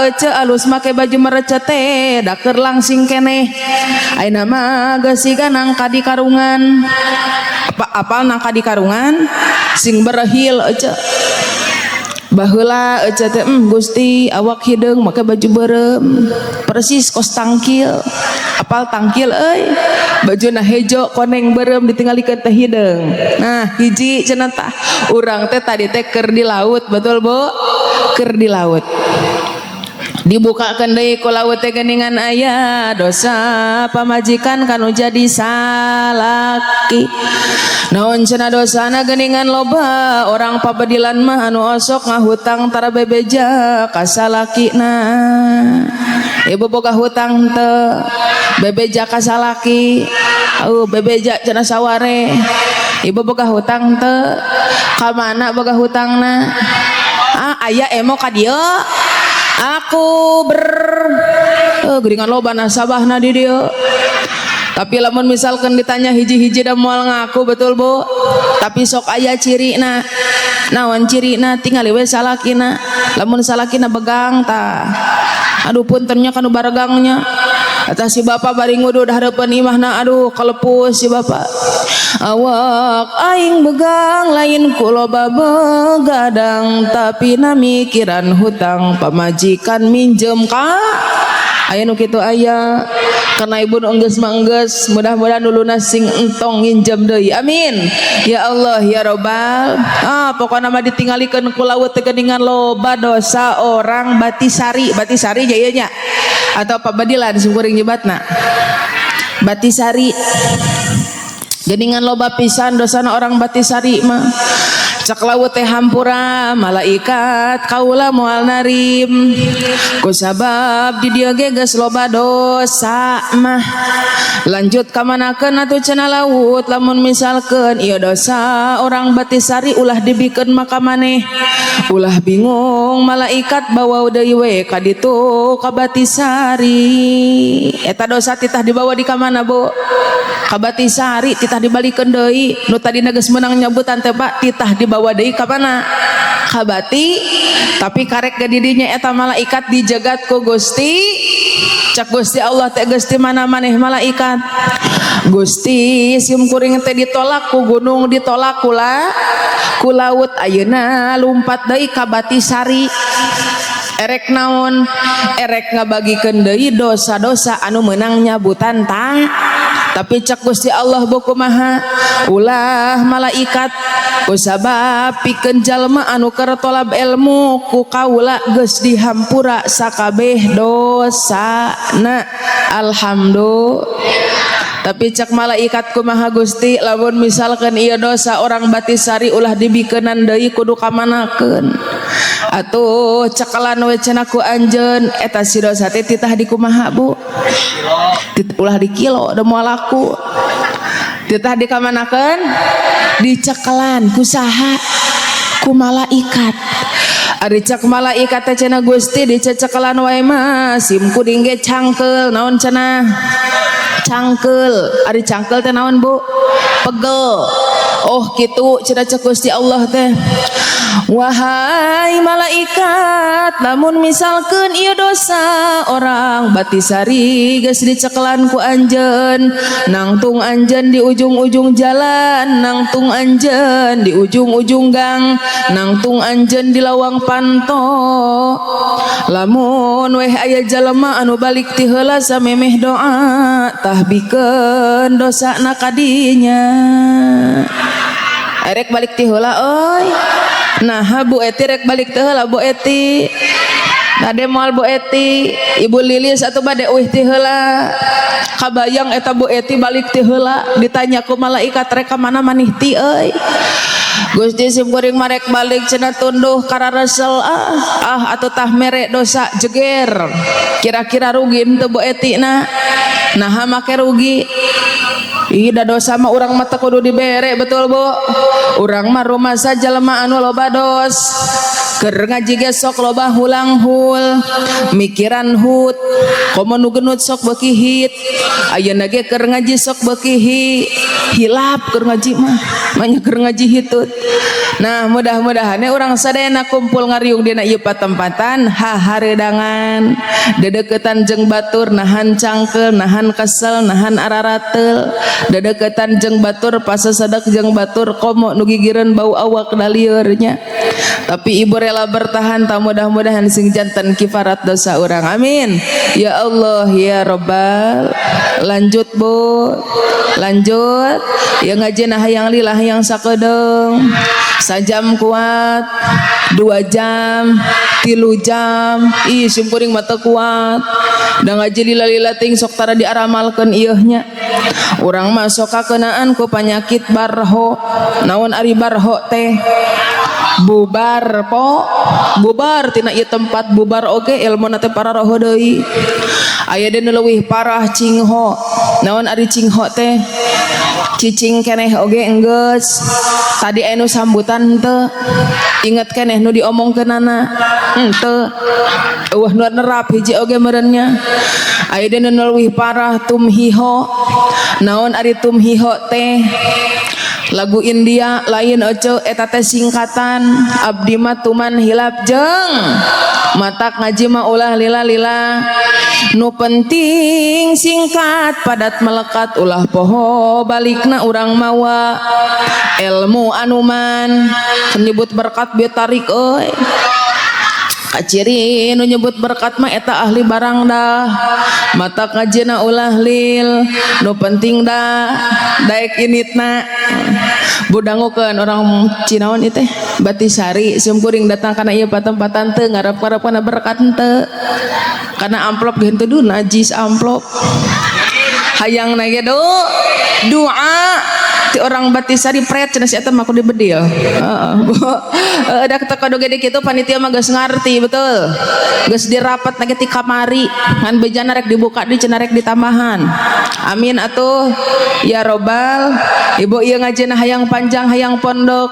S1: ece alus make baju merecet teh da keur langsing keneh. Ayeuna mah geus siga nangka di karungan. Apa, apal nangka di karungan? Sing berehil ece. Baheula ece teh Gusti, awak hideung make baju beureum persis kos tangkil. Apal tangkil euy? Bajuna hejo koneng beureum, ditinggalikeun teh hideung. Nah, hiji cenah tah urang teh tadi teh keur di laut. Betul, Bu? Keur di laut, dibukakan deui ku laut teh geuningan aya dosa pamajikan kanu jadi salaki. Naon cenah dosana? Geuningan loba orang pabadilan mah anu osok ngahutang tara bebeja ka salakina. Ibu boga hutang teu bebeja ka salaki? Oh, bebeja cenah saware. Ibu boga hutang teu? Ka mana boga hutangna? Ah, aya emo ka dieu. Aku ber geuningan loba nasabahna di dieu. Tapi lamun misalkan ditanya hiji-hiji da moal ngaku, betul, Bu? Tapi sok aya cirina. Naon cirina? Tingali we salakina. Lamun salakina begang tah, aduh, puntennya kanu baregangnya. Atas si bapak bari ngudud hareupeun imahna, aduh, kalepus si bapak. Awak aing begang lain ku loba begadang, tapi na mikiran hutang pamajikan minjem ka. Aya nu kitu? Aya. Karena ibu nu enggeus mah enggeus, mudah-mudahan duluna sing entong nginjem deui. Amin ya Allah ya robbal. Ah, pokokna mah ditinggalikeun ku laut teh geuningan loba dosa orang Batisari. Batisari jaya nya atau pabadilan simkuring nyebatna Batisari. Geningan loba pisan dosana orang Batisari mah. Cek laut teh, "Hampura malaikat, kaula moal narim kusabab di dieu ge geus loba dosa mah." "Lanjut ka manakeun atuh?" cenah laut. "Lamun misalkeun ieu dosa orang Batisari ulah dibikeun maka maneh ulah bingung malaikat, bawa deui we ka ditu ka Batisari." Eta dosa titah dibawa di ka mana, Bu? Ka Batisari. Titah dibalikeun deui nu tadina geus meunang nyebutan teh, Pak, titah dibawa deui ka mana? Ka Bati. Tapi karek ge didinya eta malaikat dijegat ku Gusti. Cak Gusti Allah teh, "Gusti, mana maneh malaikat?" "Gusti, sim kuring teh ditolak ku gunung, ditolak ku laut, ayeuna lumpat deui ka Batisari." Erek naon? Erek ngabagikeun deui dosa-dosa anu meunang nyabutan tah. Tapi cek Gusti Allah, "Buku maha ulah malaikat, kusabab pikeun jalma anu keur tolab ilmu ku kaula geus dihampura sakabeh dosana." Alhamdulillah. Tapi cek malaikat, "Kumaha Gusti, lamun misalkan ieu dosa orang Batisari ulah dibikeunan deui, kudu kamanakeun atuh?" "Cekelan we cenah ku anjeun." Eta si dosa teh titah di kumaha, Bu? Ulah di kilo, da moal laku. Titah dikamanakeun? Dicekelan ku saha? Ku malaikat. Ari cek malaikat teh cenah, "Gusti, dicecekelan wae mah sim kuring ge cangkeul." Naon cenah? Cangkeul. Ari cangkeul teh naon, Bu? Pegel. "Oh kitu," cenah cek Gusti Allah teh. "Wahai malaikat, lamun misalkan ieu dosa orang Batisari geus dicekelan ku anjeun, nangtung anjeun di ujung-ujung jalan, nangtung anjeun di ujung-ujung gang, nangtung anjeun di lawang panto, lamun weh aya jalema anu balik ti heula samemeh doa, tah bikeun dosana kadinya." Erek balik ti heula euy? Nah, Bu Eti rek balik teh heula? Bu Eti tade moal? Bu Eti, Ibu Lilis atau bade uih ti heula? Kabayang eta Bu Eti balik ti heula, ditanya ku malaikat, "Rek ka mana maneh ti euy?" "Gusti, sim kuring mah rek balik," cenah, "tunduh kararesel ah ah atau tah mere dosa jeger." Kira-kira rugi henteu Bu Eti na? Nah, make rugi? Ih, da dosa mah urang mah teu kudu dibere, betul, Bu? Urang mah rumasa jelema anu loba dos. Keur ngaji ge sok loba hulang hul, mikiran hut, komo nu genut sok beuki hit. Ayeuna ge keur ngaji sok beuki hilap keur ngaji mah, banyak keur ngaji hitut. Nah, mudah-mudahan urang sadayana kumpul ngariung dina ieu patempatan haharedangan, dedeketan jeung batur, nahan cangkeul, nahan kesel, nahan ararateul, dedeketan jeung batur, pasasedak jeung batur, komo nu gigireun bau awak dalieur nya. Tapi ibu rela bertahan, tak mudah-mudahan sing janten kifarat dosa urang. Amin. Ya Allah ya Robbal. Lanjut, Bu. Lanjut. Ya, ngaji nah hayang lila, hayang sakedeung. Sajam kuat, 2 jam, 3 jam. Ih, simkuring mah teu kuat. Da ngaji lila-lila ting sok tara diaramalkeun ieu nya. Urang mah sok kakenaan ku panyakit barho. Naon ari barho teh? Bubar po, bubar tina ieu tempat, bubar oge ilmu teh pararoho deui. Aya deui nu leuwih parah, cingho. Naon ari cingho teh? Cicing keneh oge enggeus. Tadi aya nu sambutan henteu? Inget keneh nu diomongkeunana? Henteu. Eueuh nu nerap hiji oge meureun nya. Aya deui nu leuwih parah, tumhiho. Naon ari tumhiho teh? Lagu India lain, oce, eta teh singkatan. Abdi mah tuman hilap jeung matak ngaji mah ulah lila-lila, nu penting singkat, padat, melekat. Ulah poho balikna urang mawa ilmu anuman. Menyebut berkat bieu tarik euy. Kaciri nu nyebut berkat mah eta ahli barang dah. Matak ngajina ulah lil, nu penting dah daek initna budangukeun orang Cinaon ieu teh, Batisari. Sim kuring datang kana ieu patempatan teu ngarep-ngarep kana berkat, henteu. Kana amplop ge henteu, duh najis amplop. Hayang na ge do doa ti orang Batisari pret cenah, si eta mah kudu dibedil. Heeh, Bu. Heeh, da teu kudu gede kitu, panitia mah geus ngarti betul. Geus dirapat na ge ti kamari, ngan bejana rek dibuka di cenah, rek ditambahan. Amin atuh ya robbal. Ibu ieu ngajina hayang panjang, hayang pondok?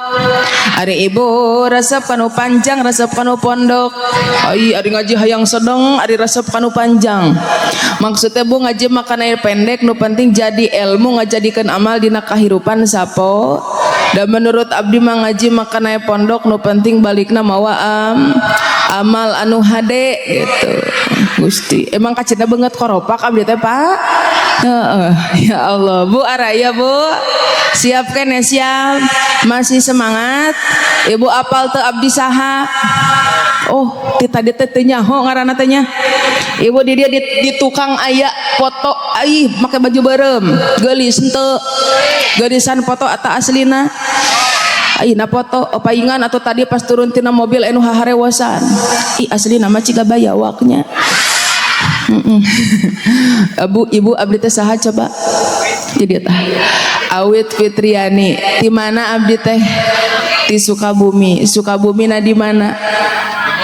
S1: Ari ibu resep kanu panjang, resep kanu pondok? Ai ari ngaji hayang sedeng, ari resep kanu panjang? Maksudnya, Bu, ngaji makan air pendek, nu penting jadi ilmu, ngajadikeun amal dina kahirupan sapo. Dan menurut abdi mah ngaji makan air pondok, nu penting balikna mawa amal anu hade gitu. Gusti, emang kacida banget koropak abdi teh, Pak. Heeh, ya Allah, Bu Araya, Bu. Siap kan ya, siap. Masih semangat? Ibu apal teu abdi saha? Oh, ti tadi teh teu nyaho ngaranna teh nya. Ibu di dia di tukang aya foto ai make baju beureum. Geulis henteu? Geulisan foto atau aslina? Ayeuna foto paingan atau tadi pas turun tina mobil anu haharewosan. Ih, aslina mah ciga bayawaknya. Abu, ibu abdi teh saha coba? Jadi tah. Awit Fitriani. Di mana abdi teh? Di Sukabumi. Sukabumi na di mana?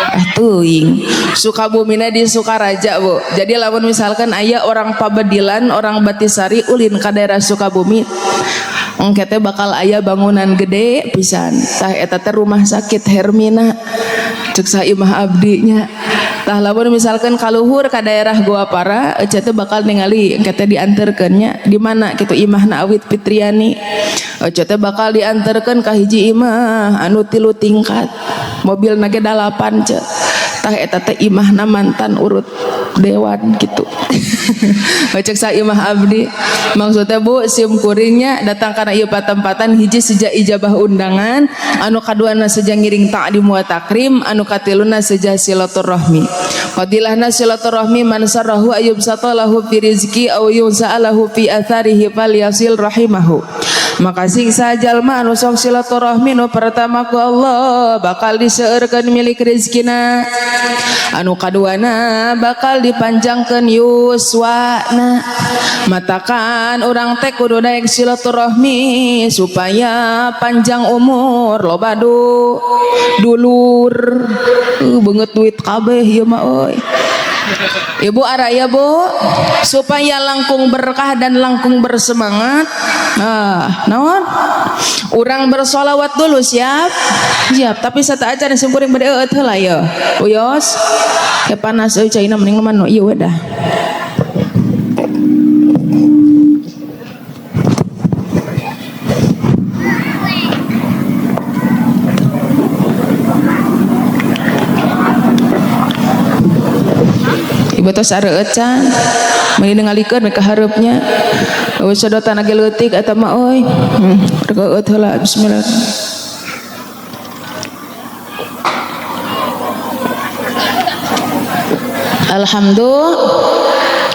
S1: Ah, teuing. Sukabumi na di Sukaraja, Bu. Jadi lamun misalkan aya orang Pabedilan, orang Batisari ulin ka daerah Sukabumi, engke teh bakal aya bangunan gede pisan. Tah, eta teh rumah sakit Hermina. Cek saimah abdi nya. Tah, lamun misalkan kaluhur ka daerah Goa Para, Ece teh bakal ningali engke teh dianterkeun nya di mana kitu imahna Awit Fitriani. Ece teh bakal dianterkeun ka hiji imah anu tilu tingkat. Mobilna ge dalapan, ce. Tah, eta teh imahna mantan urut dewan gitu. Cek saimah abdi. Maksudnya, Bu, sim kuringnya datang karena ieu patempatan hiji sejak ijabah undangan, anu kaduana seja ngiring ta'lim wa takrim, anu katiluna seja silaturahmi. Fadilahna silaturahmi, man sarrahu ayyubsata lahu fi rizki aw yunsa'alahu fi atharihi falyasil rahimahu. Maka siksa jalma anu sok silaturahmi, nu pertama ku Allah bakal diseueurkeun milik rezekina, anu kaduana bakal dipanjangkeun yuswana. Matakan urang teh kudu daek silaturahmi supaya panjang umur, loba dulur, beungeut duit kabeh ieu mah euy. Ibu araya, Bu, supaya langkung berkah dan langkung bersemangat. Nah, naon? Urang bersolawat dulu, siap? Siap, tapi sateuacan sim kuring bade eueut heula ye. Uyos. Ya panas euy caina, mending mah nu ieu we dah. Ibu tos areueut can? Meuni ningalikeun we ka hareupnya. Eueuh sedotan lagi leutik eta mah euy. Rek eueut heula, bismillah. Alhamdulillah.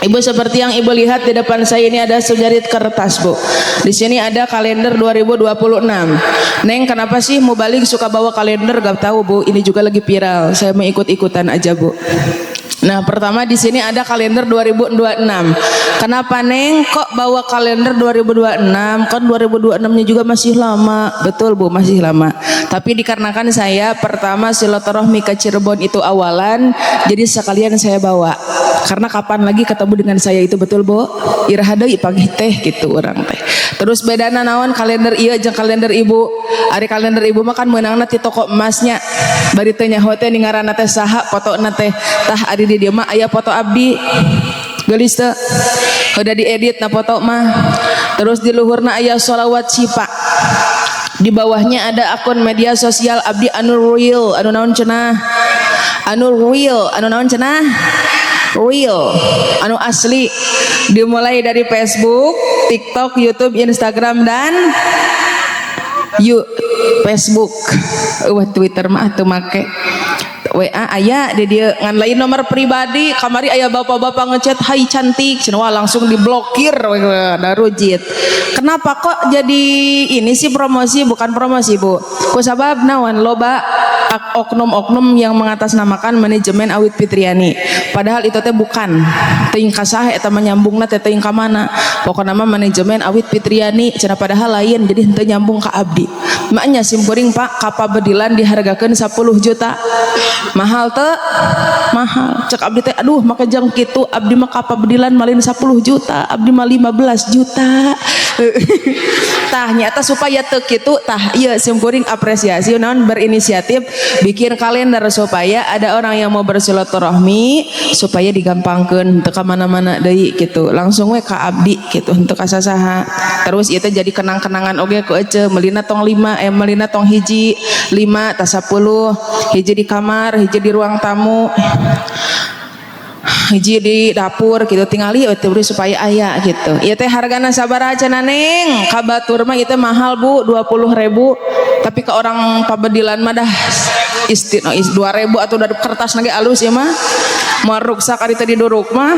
S1: Ibu, seperti yang Ibu lihat di depan saya ini ada sejarit kertas, Bu. Di sini ada kalender 2026. Neng, kenapa sih mubalig suka bawa kalender? Gak tahu, Bu. Ini juga lagi viral. Saya mau ikut-ikutan aja, Bu. Nah, pertama di sini ada kalender 2026. Kenapa Neng kok bawa kalender 2026? Kan 2026-nya juga masih lama. Betul, Bu, masih lama. Tapi dikarenakan saya pertama silaturahmi ke Cirebon itu awalan, jadi sekalian saya bawa. Karena kapan lagi ketemu dengan saya itu, betul, Bu? Iraha deui pagi teh gitu orang teh. Terus bedana naon kalender ieu jeung kalender Ibu? Ari kalender Ibu mah kan meunangna ti toko emasnya. Bari teu nyaho teh ngaranna teh saha, fotona teh. Tah, ari di dieu mah aya foto abdi. Geulis teu? Udah diedit na foto mah. Terus di luhurna aya sholawat syifa. Di bawahnya ada akun media sosial abdi anu real, anu naon cenah? Anu real, anu naon cenah? Real, anu asli. Dimulai dari Facebook, TikTok, YouTube, Instagram dan Facebook. Wah, Twitter mah teu make. WA aya di dieu ngan lain nomor pribadi. Kamari aya bapak-bapak ngechat, "Hai cantik," cenah, wah langsung diblokir darujit. Kenapa kok jadi ini sih promosi? Bukan promosi, Bu, ku sabab naon, loba oknum-oknum yang mengatasnamakan manajemen Awit Fitriani, padahal itu teh bukan. Teuing ka saha eta mah nyambungna teh, teuing ka mana, pokokna mah manajemen Awit Fitriani cenah, padahal lain, jadi henteu nyambung ka abdi. Makanya simkuring, Pak, kapabedilan dihargakeun 10 juta, mahal teu? Mahal. Cek abdi teh, aduh, maka jang kitu, abdi mah kapabedilan malin 10 juta, abdi mah 15 juta. Tah, nyata supaya teu kitu, tah ieu simkuring apresiasi naon, berinisiatif bikin kalender supaya ada orang yang mau bersilaturahmi supaya digampangkeun, teu ka mana-mana deui gitu, langsung we ka abdi gitu, henteu ka sasaha. Terus ieu teh jadi kenang-kenangan oge ku ece, meulina tong 5, eh, meulina tong hiji, 5 tas 10, hiji di kamar, hiji di ruang tamu, hiji di dapur gitu, tingali we teh supaya aya gitu. Ieu teh hargana sabaraha cenah, Neng? Ka batur mah ieu teh mahal, Bu, 20.000, tapi ke orang pabedilan mah dah isti no, 2000 atau dari kertas lagi alus ya mah mau ruksak ari teh diduruk mah.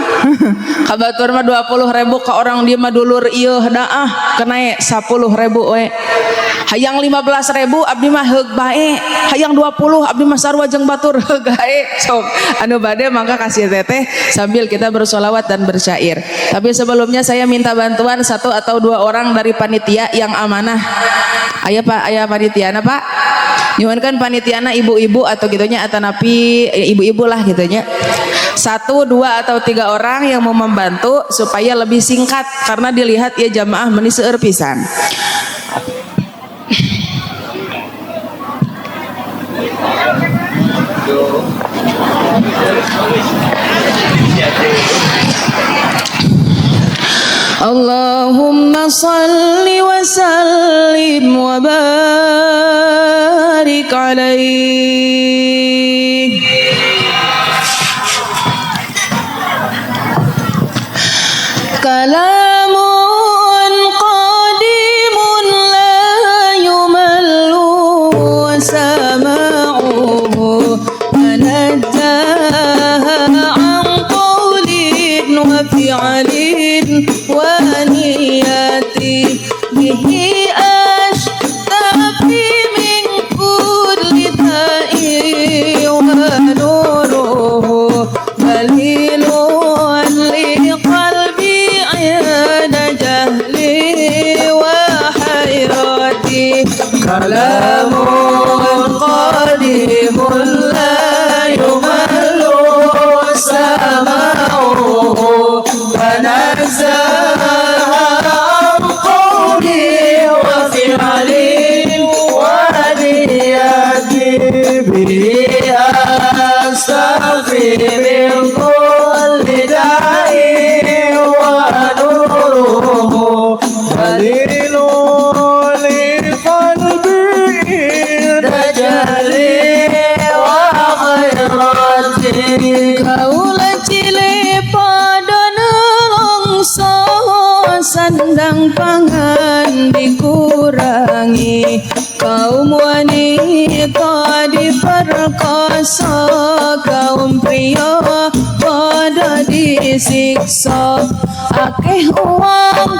S1: Ka batur mah 20.000, ka orang dia mah dulur ieu dah, ah, kena 10.000 we. Hayang 15.000 abdi mah heug bae, hayang 20 abdi mah sarua jeung batur, heug gae. Sok anu bade mangga kasih teteh sambil kita bersolawat dan bersyair. Tapi sebelumnya saya minta bantuan satu atau dua orang dari panitia yang amanah. Aya, Pak? Aya panitiana, Pak? Nyuhunkeun panitiana ibu-ibu atau gitunya, atau napi ibu-ibu lah gitunya, satu, dua atau tiga orang yang mau membantu supaya lebih singkat karena dilihat ya jamaah meni seueur pisan. Allahumma salli wa sallim wa barik alaihi. Kalamun qadimun la yumallu sama'uhu tanajjaha an qawlin wa fi'lin wa niyati bihi ashtafi min kulli da'i wa nuruhu dalilun li qalbi 'inda jahli wa hayrati.
S2: Kalamun qadimun la yumallu sama'uhu tanazzaha an qawli wa fi'li wa niyati bihi astafi min kulli da'i wa nuruhu dalilun li qalbi inda jahli wa khairati.
S1: Kaula cilik padha nelongso sandang pangan dikurangi, kaum wanita diperkosa, kaum pria padha disiksa. Akeh uang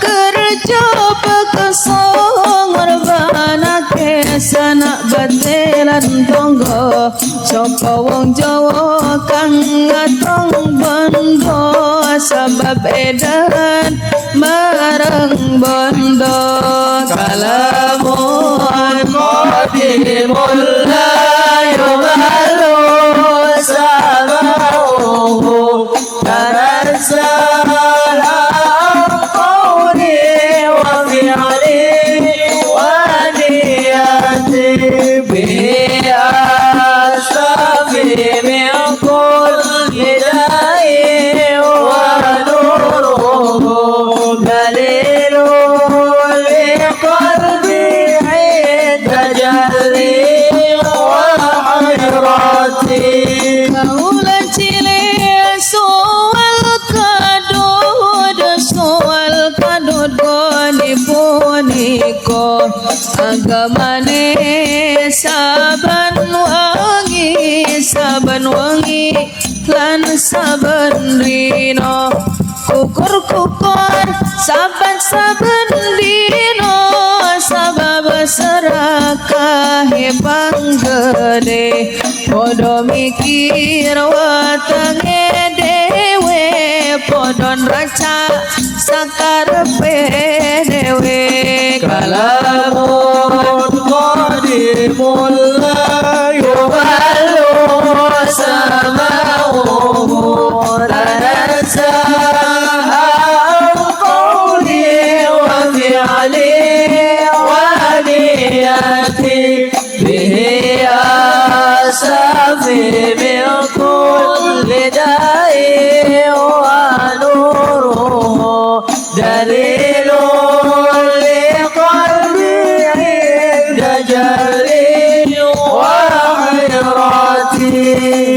S1: kerja peksa ngorbanake sanak batelan tangga. Sapa wong Jawa kang ngatong bondo sabab edan marang bondo.
S2: Kalamun qadimun la yumallu sama'uhu tanazzaha an qawli wa fi'li wa niyati bihi astafi min kulli da'i wa nuruhu dalilun li qalbi 'inda jahli wa hayrati.
S1: Kaula cilik soal kadud, soal kadud goni punika agamane saben wangi, saben wangi lan saben rino. Kukur-kukur saben-saben dino sabab serakahe panggede. Padha mikir wetenge dhewe, padha nraca sakarepe dhewe.
S2: Kalamun qadimun la yumallu sama'uhu tanazzaha an qawli wa fi'li wa niyati bihi astafi min kulli da'i wa nuruhu dalilun li qalbi 'inda jahli wa hayrati.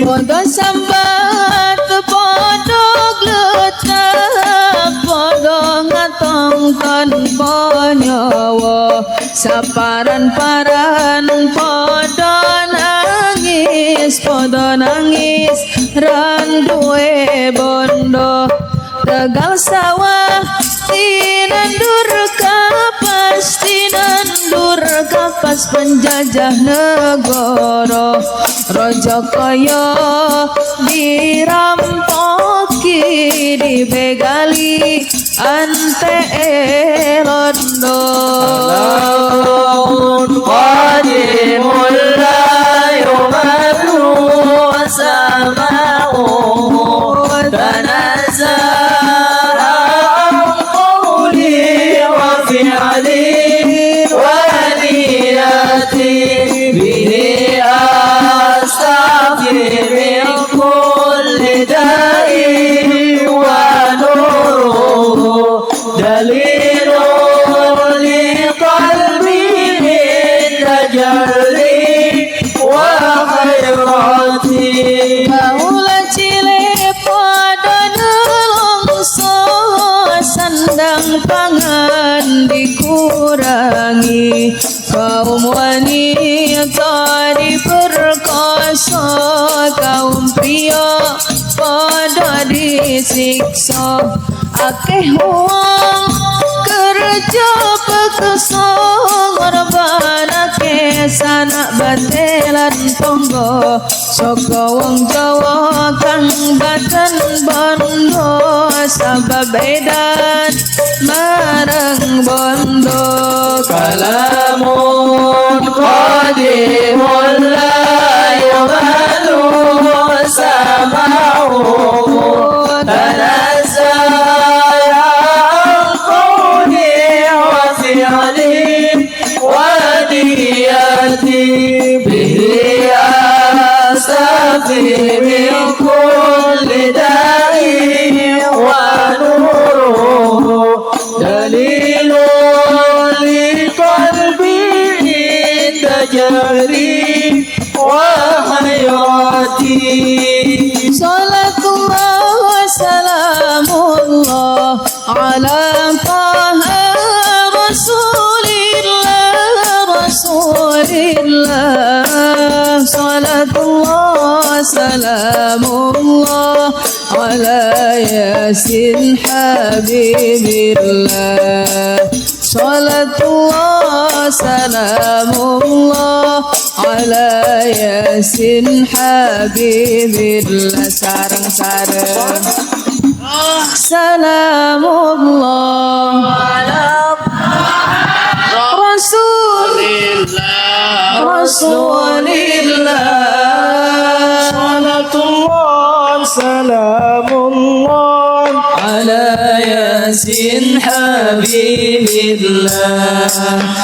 S1: Padha sambat padha gletap padha ngatong tanpa nyawa, saparan-paran padha nangis, padha nangis ran duwe bondo. Tegal sawah tinandur kapas, tinandur kapas penjajah negara. Raja kaya dirampoki dibegali ante londo.
S2: Kalamun qadimun la yumallu sama'uhu tanazzaha an qawli wa fi'li wa niyati bihi astafi داء ونوره دليل لقلبي عند جهلي وحيرتي.
S1: Kaula cilik padha nelongso, sandang pangan dikurangi, kaum wanita diperkosa, kaum pria padha disiksa, akeh wong kerja peksa ngorbanake sanak batelan tangga, saka wong Jawa kang baten bondo sabab edan marang bondo.
S2: كلام قديم لا يمل سماعه، تنزل عن قولي وفعلي ونيتي، به أستفي من كل داء ونوره دليل لقلبي عند جهلي وحيرتي.
S1: Salatullah wa salamullah ala Taha Rasulillah, Rasulillah. Salatullah salamullah ala Yasin Habibillah. Salatullah salamullah ala Yasin Habibillah. Sareng-sareng salamullah ala Rasul Rasulillah.
S3: Salatullah salamullah
S2: ala Yasin Habibillah.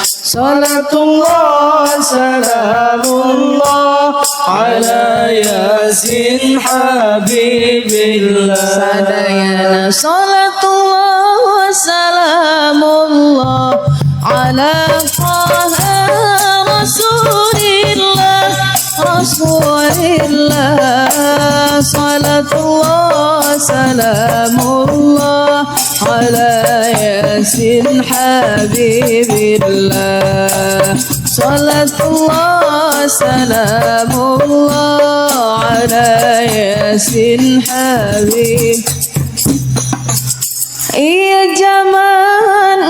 S3: Salatullah salamullah ala Yasin Habibillah.
S1: Sadayana salatullah wa salamullah ala Taha Rasulillah, Rasulillah. Salatullah salamullah ala Yasin Habibillah. Salatullah salamullah ala Yasin Habib. Iya zaman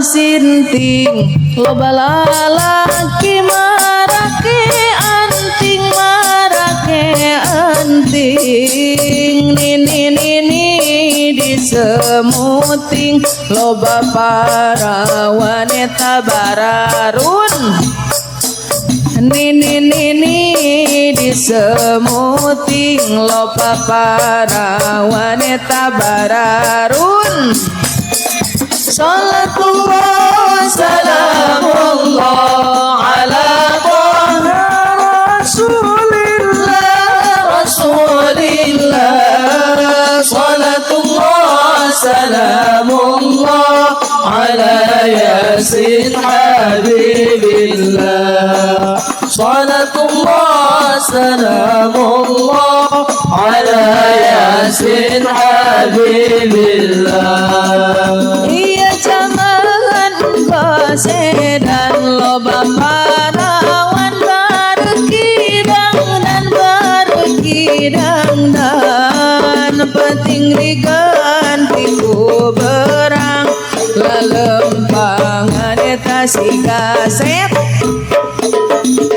S1: sinting loba lalaki marake anting, marake anting, nini nini disemuting, loba para wanita bararun, nini nini disemuting, loba para wanita bararun. Salatullah salamullah ala Taha
S3: Rasulillah,
S2: Rasulillah. Salatullah salamullah ala Yasin Habibillah. Salatullah salamullah ala Yasin Habibillah.
S1: Iya zaman sedan loba parawan berkidang dan berkidang dan penting diganti ku berang lelempangan eta si kaset,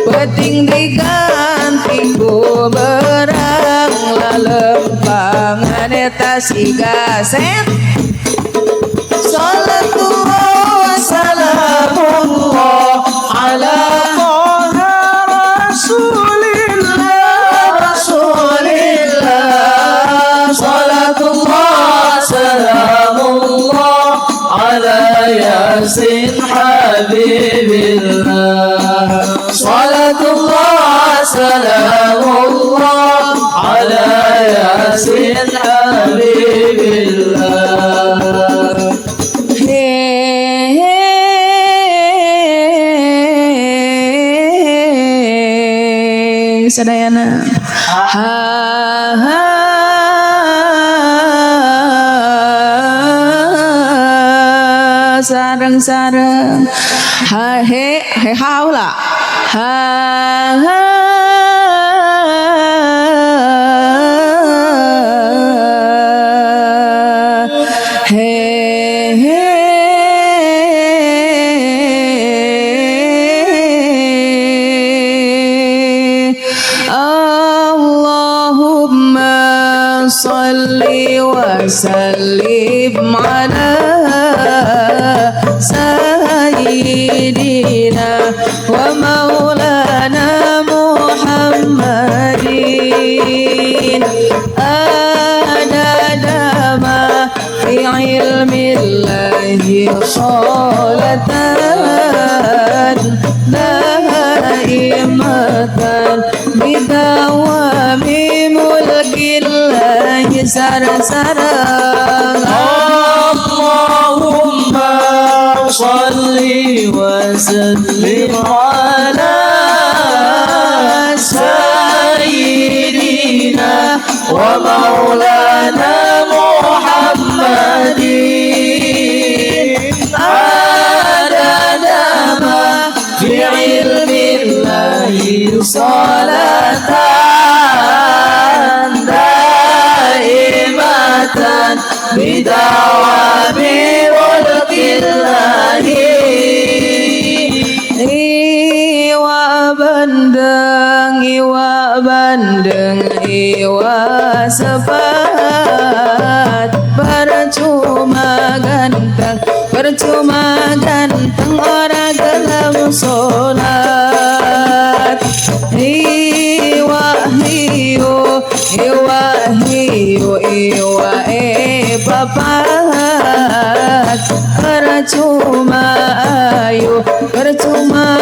S1: penting diganti ku berang lelempangan eta si kaset. Salatullah
S2: salamullah ala
S3: Taha Rasulillah,
S2: Rasulillah. Salatullah salamullah ala Yasin Habibillah. Salatullah salamullah ala ياسين حبيب الله.
S1: He sadayana ha ha sareng-sareng ha he he haula ha ha he he. Allahumma salli wa sallim ala sayyidina wa maulana Muhammadin adada ma fi ilmillahi salatan daimatan bidawami mulkillahi sarang-sarang.
S2: Allahumma salli wa sallim ala sayyidina wa maulana Muhammadin adada ma fi ilmillahi salatan daimatan bidawami mulkillahi.
S1: Iwa bandeng, iwa bandeng, iwa sepat, percuma ganteng, percuma ganteng ora gelem salat. Iwa hiu, iwa hiu, iwa papat, percuma ayu, percuma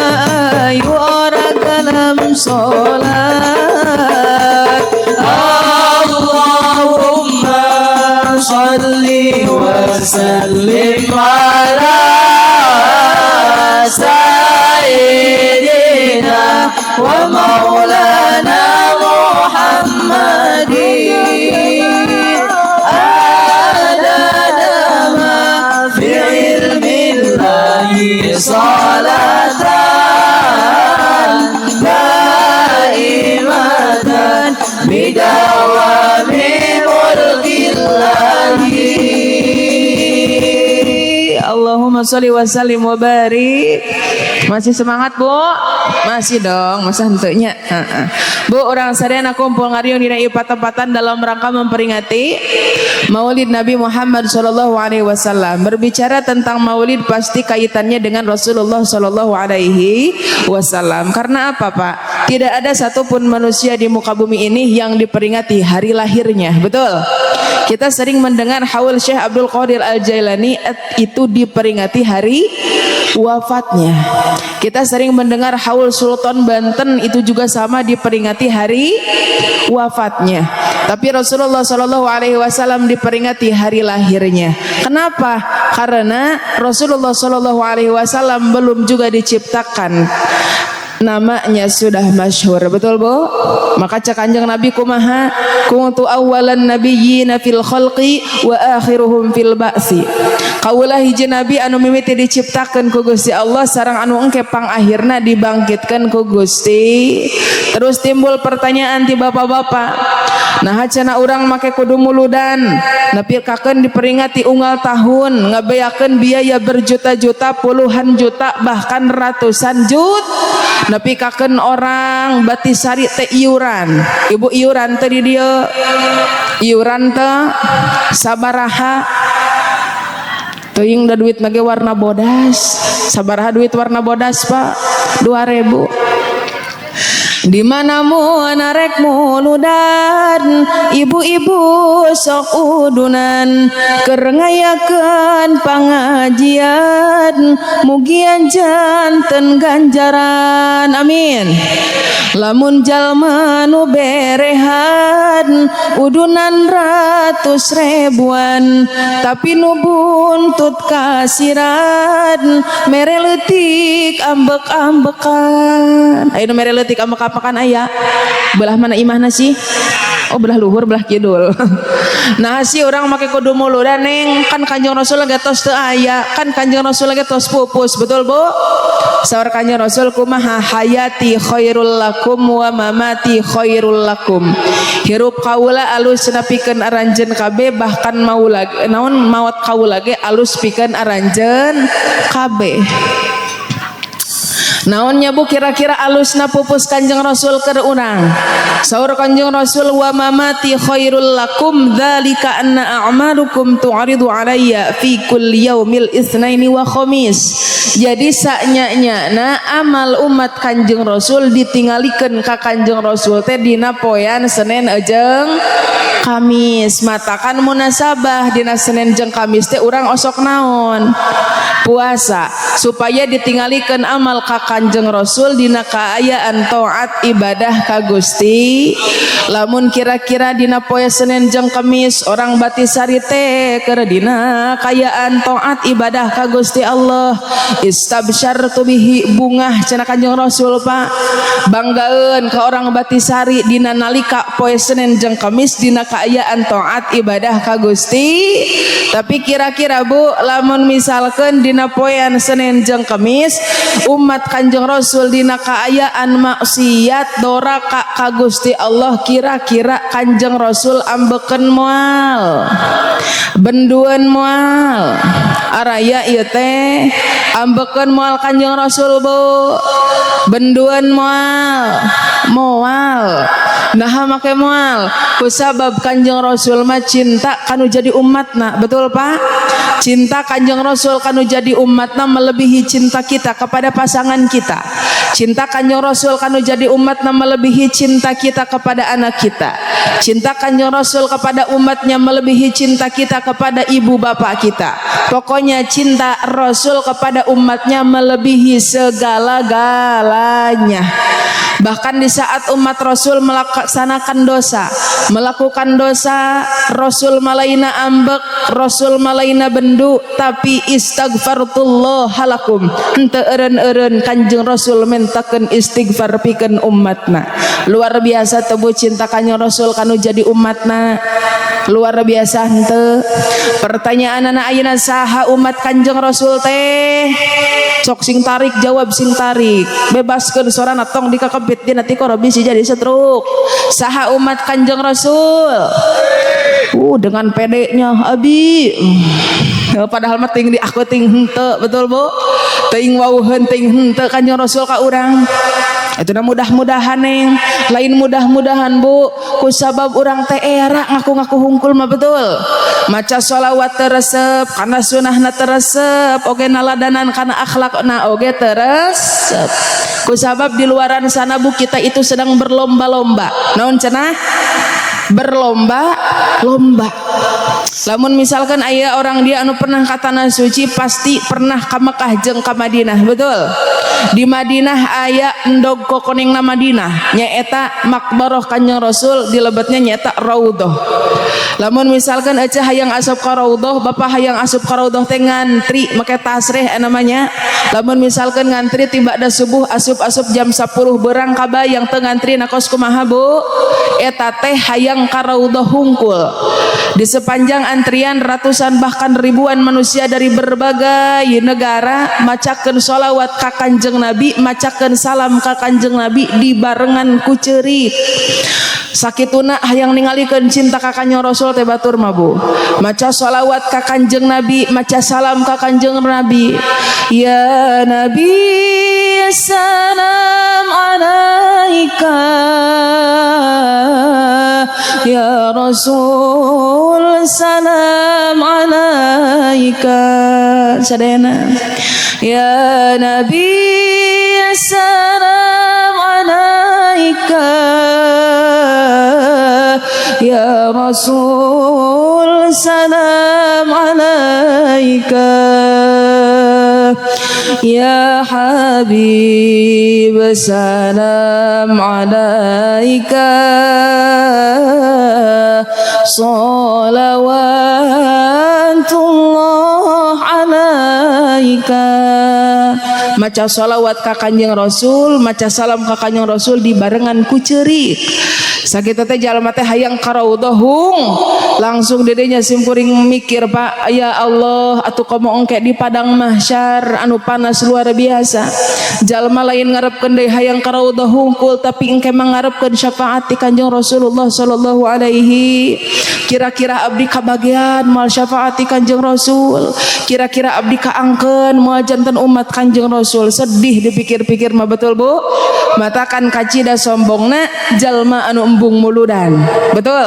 S1: ayu ora gelem salat.
S2: Allahumma salli wa sallim ala sayyidina wa maulana Muhammadin adada ma fi ilmillahi salatan daimatan bidawami mulkillahi.
S1: Allahumma sholli wa sallim wa barik. Masih semangat, Bu? Masih dong, masa henteu nya. Heeh. Bu, urang sadayana kumpul ngariung dina ieu patempatan dalam rangka memperingati Maulid Nabi Muhammad sallallahu alaihi wasallam. Berbicara tentang maulid pasti kaitannya dengan Rasulullah sallallahu alaihi wasallam. Karena apa, Pak? Tidak ada satupun manusia di muka bumi ini yang diperingati hari lahirnya, betul? Kita sering mendengar haul Syekh Abdul Qadir Al-Jailani itu diperingati hari wafatnya. Kita sering mendengar haul Sultan Banten itu juga sama diperingati hari wafatnya. Tapi Rasulullah Shallallahu Alaihi Wasallam diperingati hari lahirnya. Kenapa? Karena Rasulullah Shallallahu Alaihi Wasallam belum juga diciptakan, namanya sudah masyhur, betul Bu? Maka cek Kanjeng Nabi kumaha? Kuntu awwalan nabiyyina fil khalqi wa akhiruhum fil ba'si. Kaulah hiji nabi anu mimiti diciptakeun ku Gusti Allah sareng anu engke pangakhirna dibangkitkeun ku Gusti. Terus timbul pertanyaan ti bapak-bapak. Nah, cenah urang make kudu muludan, nepikakeun diperingati unggal tahun, ngabeakeun biaya berjuta-juta, puluhan juta, bahkan ratusan juta, nepikakeun orang batisari teh iuran. Ibu, iuran teh di dieu, iuran teh sabaraha? Teuing da duit ge warna bodas. Sabaraha duit warna bodas, Pak? 2000. Di mana mun arek muludan, ibu-ibu sok udunan, keur ngayakeun pangajian, mugian janten ganjaran, amin. Lamun jalma nu berehan udunan ratus ribuan, tapi nu buntut kasiran mere leutik ambek-ambekan. Aya nu mere leutik ambek-ambekan aya? Belah mana imahna sih? Oh, belah luhur, belah kidul. Nah, si orang make kudu muludan, Neng? Kan Kanjeng Rasul ge tos teu aya, kan Kanjeng Rasul ge tos pupus, betul, Bu? Saur Kanjeng Rasul kumaha? Hayati khairul lakum wa mamati khairul lakum. Hirup kaula alus pikeun aranjeun kabeh, bahkan maula naon, maot kaula ge alus pikeun aranjeun kabeh. Naonnya, Bu, kira-kira alusna pupus Kanjeng Rasul keur urang? Saur Kanjeng Rasul, wa mamati khairul lakum dzalika anna a'malukum tu'ridu alayya fi kulli yaumil itsnaini wa khamis. Jadi saknya-nyana amal umat Kanjeng Rasul ditinggalikeun ka Kanjeng Rasul teh dina poean Senin jeung Kamis. Matakan munasabah dina Senin jeung Kamis teh urang osok naon? Puasa, supaya ditinggalikeun amal ka Kanjeng Rasul dina kaayaan taat ibadah ka Gusti. Lamun kira-kira dina poe Senin jeung Kamis orang Batisari teh keur dina kaayaan taat ibadah ka Gusti Allah, istabsyartu bihi, bungah cenah Kanjeng Rasul, Pak, banggaeun ka orang Batisari dina nalika poe Senin jeung Kamis dina kaayaan taat ibadah ka Gusti. Tapi kira-kira, Bu, lamun misalkan dina poean Senin jeung Kamis umat Kanjeng Rasul dina kaayaan maksiat doraka ka Gusti Allah, kira-kira Kanjeng Rasul ambeken moal, benduan moal? Araya ieu teh, ambeken moal Kanjeng Rasul, Bu? Benduan moal? Moal. Nah, make moal kusabab Kanjeng Rasul mah cinta kanu jadi umatna, betul, Pak? Cinta Kanjeng Rasul kanu jadi umatna melebihi cinta kita kepada pasangan kita. Cinta Kanjeng Rasul kanu jadi umatna melebihi cinta kita kepada anak kita. Cinta Kanjeng Rasul kepada umatnya melebihi cinta kita kepada ibu bapak kita. Pokoknya cinta Rasul kepada umatnya melebihi segala-galanya. Bahkan di saat umat Rasul melaksanakan dosa, melakukan dosa, Rasul malaina ambek, Rasul malaina bendu, tapi istaghfartullah halakum. Henteu eureun-eureun Kanjeng Rasul mentakeun istighfar pikeun umatna. Luar biasa teu, Bu, cinta Kanjeng Rasul kanu jadi umatna? Luar biasa henteu? Pertanyaan anak ayeuna, saha umat Kanjeng Rasul teh? Sok sing tarik jawab, sing tarik, bebaskeun sorana, tong dikakebit dina tikoro, bisi jadi stroke. Saha umat Kanjeng Rasul? Dengan pedenya abi. Padahal mah ting di aku ting henteu, betul, Bu? Teuing wauheun ting henteu Kanjeng Rasul ka urang. Itu na mudah-mudahan, Neng, lain mudah-mudahan, Bu, kusabab urang teh era ngaku-ngaku hungkul mah, betul? Maca sholawat teresep karena sunahna teresep oge, naladanan karena akhlakna oge teresep. Kusabab di luaran sana, Bu, kita itu sedang berlomba-lomba. Naon cenah? Berlomba-lomba. Lamun misalkan aya orang dia anu pernah ka tanah suci, pasti pernah ka Mekah jeung ka Madinah, betul? Di Madinah aya endog kokoningna Madinah, nyaeta makbaroh Kanjeng Rasul, di lebetnya nyaeta raudhah. Lamun misalkan ece hayang asup ka raudhah, bapak hayang asup ka raudhah teh ngantri make tasreh namanya. Lamun misalkan ngantri tiba da subuh, asup-asup jam 10 berang, kabayang teu ngantri nakos kumaha, Bu? Eta teh hayang ka raudhah hungkul. Di sepanjang antrian ratusan bahkan ribuan manusia dari berbagai negara macakeun sholawat ka Kanjeng Nabi, macakeun salam ka Kanjeng Nabi dibarengan ku ceurik. Sakituna hayang ningalikeun cinta ka Kanjeng Rasul teh batur mah, Bu. Maca sholawat ka Kanjeng Nabi, maca salam ka Kanjeng Nabi. Ya Nabi, salam alaika, ya Rasul, salam alaika. Sadayana, ya Nabi, salam alaika. alaika ya Rasul, salam alaika ya Habib, salam alaika, salawatullah alaika. Maca salawat ka Kanjeng Rasul, maca salam ka Kanjeng Rasul dibarengan ku ceurik. Sakitu teh jalma teh hayang ka raudhah langsung dedenya. Simkuring mikir, Pak, ya Allah, atuh komo engke di padang mahsyar anu panas luar biasa, jalma lain ngarepkeun deui hayang ka raudhah hungkul, tapi engke mah ngarepkeun syafaat ti Kanjeng Rasulullah sallallahu alaihi. Kira-kira abdi kabagian moal syafaat ti Kanjeng Rasul? Kira-kira abdi kaangkeun moal janten umat Kanjeng Rasul? Sedih dipikir-pikir mah, betul, Bu? Matakan kacida sombongna jalma anu embung muludan, betul?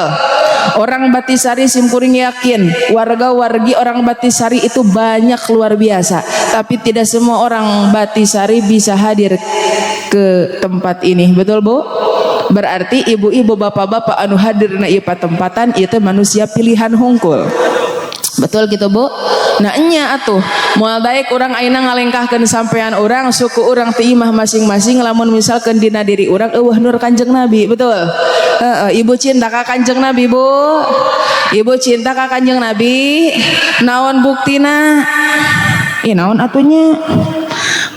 S1: Orang Batisari, simkuring yakin warga-wargi orang Batisari itu banyak luar biasa, tapi tidak semua orang Batisari bisa hadir ke tempat ini, betul, Bu? Berarti ibu-ibu, bapak-bapak anu hadir na ieu patempatan itu manusia pilihan hungkul, betul gitu, Bu? Nah, enya atuh moal daek urang ayeuna ngalengkahkeun sampean urang, suku urang ti imah masing-masing, lamun misalkeun dina diri urang euweuh nur Kanjeng Nabi, betul? Heeh, ibu cinta ka Kanjeng Nabi, Bu? Ibu cinta ka Kanjeng Nabi? Naon buktina? Ih, naon atunya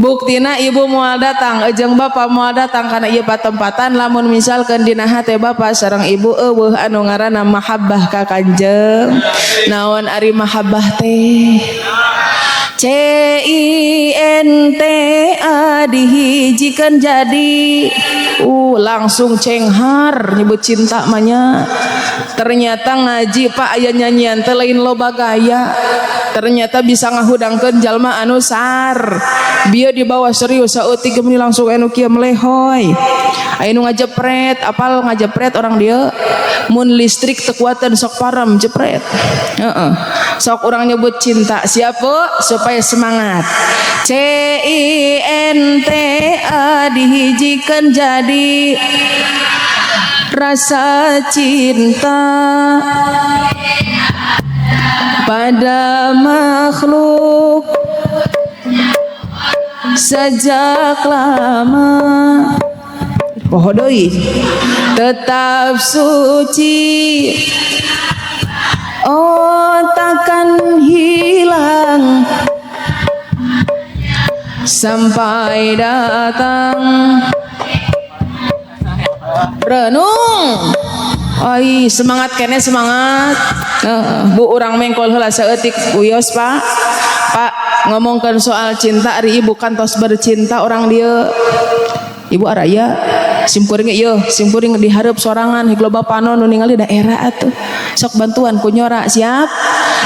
S1: buktina ibu moal datang ejeng bapak moal datang karena ieu patempatan lamun misalkeun dina hate bapak sareng ibu euweuh anu ngaranna mahabbah ka Kanjeng? Naon ari mahabbah teh? C I N T A dihijikeun jadi langsung cenghar nyebut cinta mah. Ternyata ngaji, Pak, aya nyanyian teh lain loba gaya, ternyata bisa ngahudangkeun jalma anu sar bieu dibawa serius saeutik geus langsung anu kieu melehoy, aya nu ngajepret. Apal ngajepret orang dia? Mun listrik teu kuateun sok param jepret. Heeh, sok urang nyebut cinta, siap, Bu? Supaya semangat. C I N T A dihijikeun jadi rasa cinta pada makhluk sejak lama. Poho deui. Tetap suci, oh, takkan hilang sampai datang. Renung. Ai, semangat kene, semangat. Bu, urang mengkol heula saeutik, wios, Pak. Pak, ngomongkeun soal cinta, ari ibu kan tos bercinta orang dia. Ibu araya simkuring ieu, simkuring dihareup sorangan hik loba panon nu ningali daerah atuh. Sok bantuan ku nyora, siap?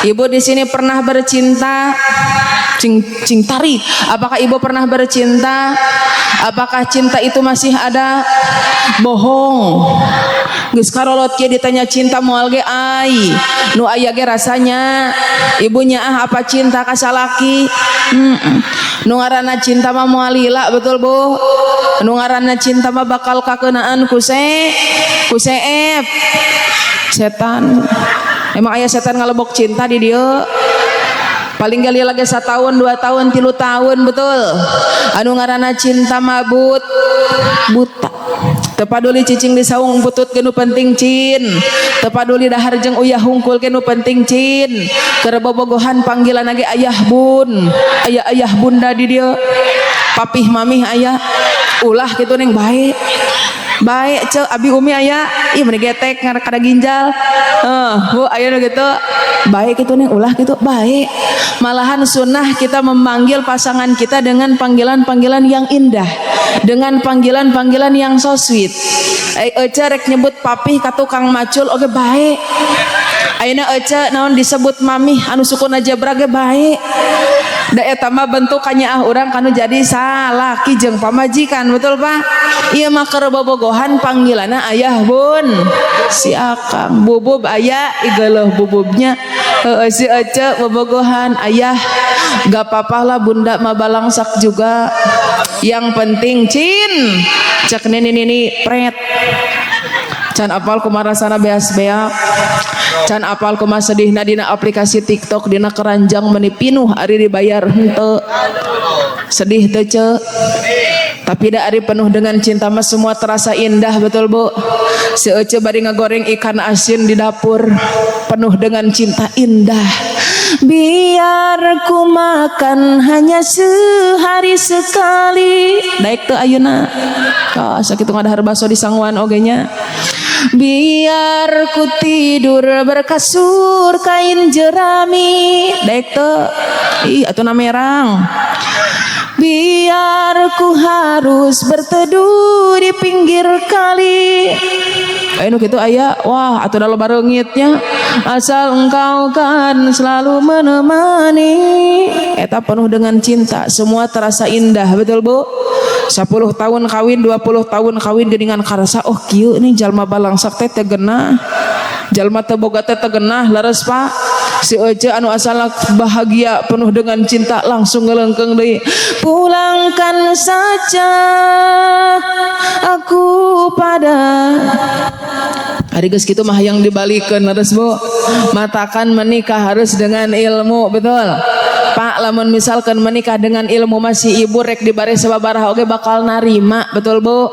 S1: Ibu di sini pernah bercinta? Cing cing tarik. Apakah ibu pernah bercinta? Apakah cinta itu masih ada? Bohong. Geus karolot kieu ditanya cinta moal ge ai. Nu aya ge rasanya. Ibunya ah apa cinta ka salaki? Nu ngaranna cinta mah moal lila, betul, Bu? Nu ngaranna cinta mah bakal kakeunaan ku seep. Setan. Emang aya setan ngalebok cinta di dieu? Paling gali lagi 1 tahun, 2 tahun, 3 tahun, betul? Anu ngaranna cinta mabut buta. Teu paduli cicing di saung butut ge nu penting cin. Teu paduli dahar jeung uyah hungkul ge nu penting cin. Keur bobogohan panggilan ge ayah bun, ayah ayah bunda di dieu, papih mamih ayah. Ulah kitu, Neng. Baik baik ce, abi umi aya. Ih, meni getek kada ginjal. Heuh, Bu, aya nu gitu. Baik itu, Neng, ulah gitu, baik. Malahan sunnah kita memanggil pasangan kita dengan panggilan-panggilan yang indah, dengan panggilan-panggilan yang so sweet. Eh, ece rek nyebut papih ka tukang macul oge baik. Ayeuna ece naon disebut mamih anu sukuna jebra ge baik. Da eta mah bentuk kanyaah urang kanu jadi salaki jeung pamajikan, betul, Pak? Ieu mah keur bobogohan panggilanna ayah bun, si akang bubub aya igeuleuh bububnya. Heeh, si ece bobogohan ayah, gak apa-apa lah, bunda mah balangsak juga, yang penting cin. Cek nini nini pret. Can apal kumaha rasana beas beak. Can apal kumaha sedihna dina aplikasi TikTok dina keranjang meni pinuh ari dibayar henteu. Sedih teu, Ce? Tapi da ari penuh dengan cinta mah semua terasa indah, betul, Bu? Si Ece bari ngagoreng ikan asin di dapur penuh dengan cinta, indah. Biar ku makan hanya sehari sekali. Daek teu ayeuna? Ah, sakitu ngadahar baso di sanguan oge nya. Biar ku tidur berkasur kain jerami. Daek teu? Ih, atuh merang. Biar ku harus berteduh di pinggir kali. Eh, nu kitu aya, wah, atuh da loba reungitnya. Asal engkau kan selalu menemani. Eta penuh dengan cinta, semua terasa indah, betul, Bu? 10 tahun kawin, 20 tahun kawin geuningan karasa, oh, kieu nih jalma balangsak teh teu geunah. Jalma teu boga teh teu geunah, leres, Pak? Si Ece anu asalna bahagia penuh dengan cinta langsung ngelengkeng deui. Pulangkan saja aku pada. Ari geus kitu mah yang dibalikeun, leres, Bu? Matakan menikah harus dengan ilmu, betul? Pak, lamun misalkan menikah dengan ilmu masih ibu rek dibere sababaraha oge bakal narima, betul, Bu?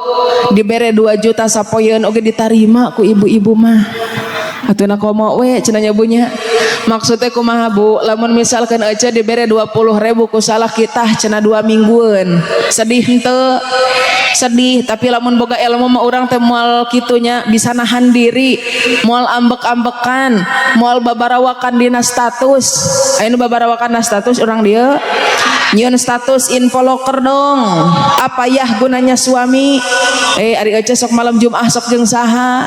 S1: Dibere 2 juta sapoeun oge ditarima ku ibu-ibu mah. Atuh komo we cenah nya bunya. Maksudnya kumaha, Bu? Lamun misalkan aja dibere 20 ribu ku salaki tah cenah 2 mingguan. Sedih henteu? Sedih, tapi lamun boga ilmu mah urang teh moal kitunya, bisa nahan diri, moal ambek-ambekan, moal babarawakan dina status. Aya nu babarawakan na status urang dieu. Nyieun status info loker dong. Apa yah gunanya suami? Eh, ari Ece sok malam Jumat sok jeung saha?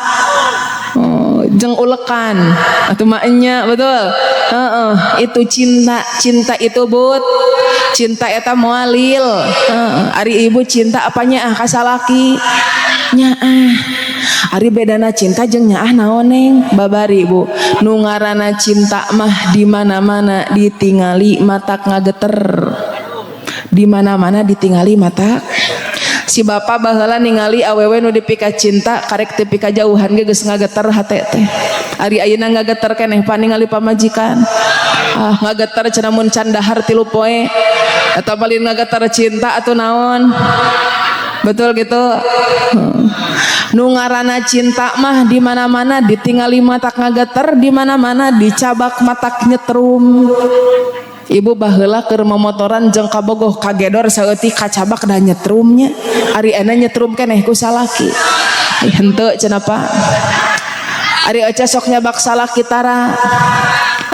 S1: Oh, jeung ulekan atau maknya, betul? Heeh, itu cinta. Cinta itu but cinta eta moalil. Heeh, ari ibu cinta apanya ah ka salaki? Nyaah. Ari bedana cinta jeung nyaah naon, Neng? Babari, Bu. Nu ngaranna cinta mah di mana-mana ditingali matak ngageter, di mana-mana ditingali mata. Si bapak baheula ningali awewe nu dipika cinta karek teu pika jauhan ge geus ngageter hate teh. Ari ayeuna ngageter keneh, Pak, ningali pamajikan? Ah, ngageter cenah mun can dahar 3 poe. Eta paling ngageter cinta atau naon, betul gitu. Nu ngaranna cinta mah di mana-mana ditingali matak ngageter, di mana-mana dicabak matak nyetrum. Ibu baheula keur momotoran jeung kabogoh kagedor saeutik kacabak da nyetrumnya. Ari ena nyetrum keneh ku salaki? Ih, henteu cenah, Pak. Ari Ece sok nyabak salaki tara?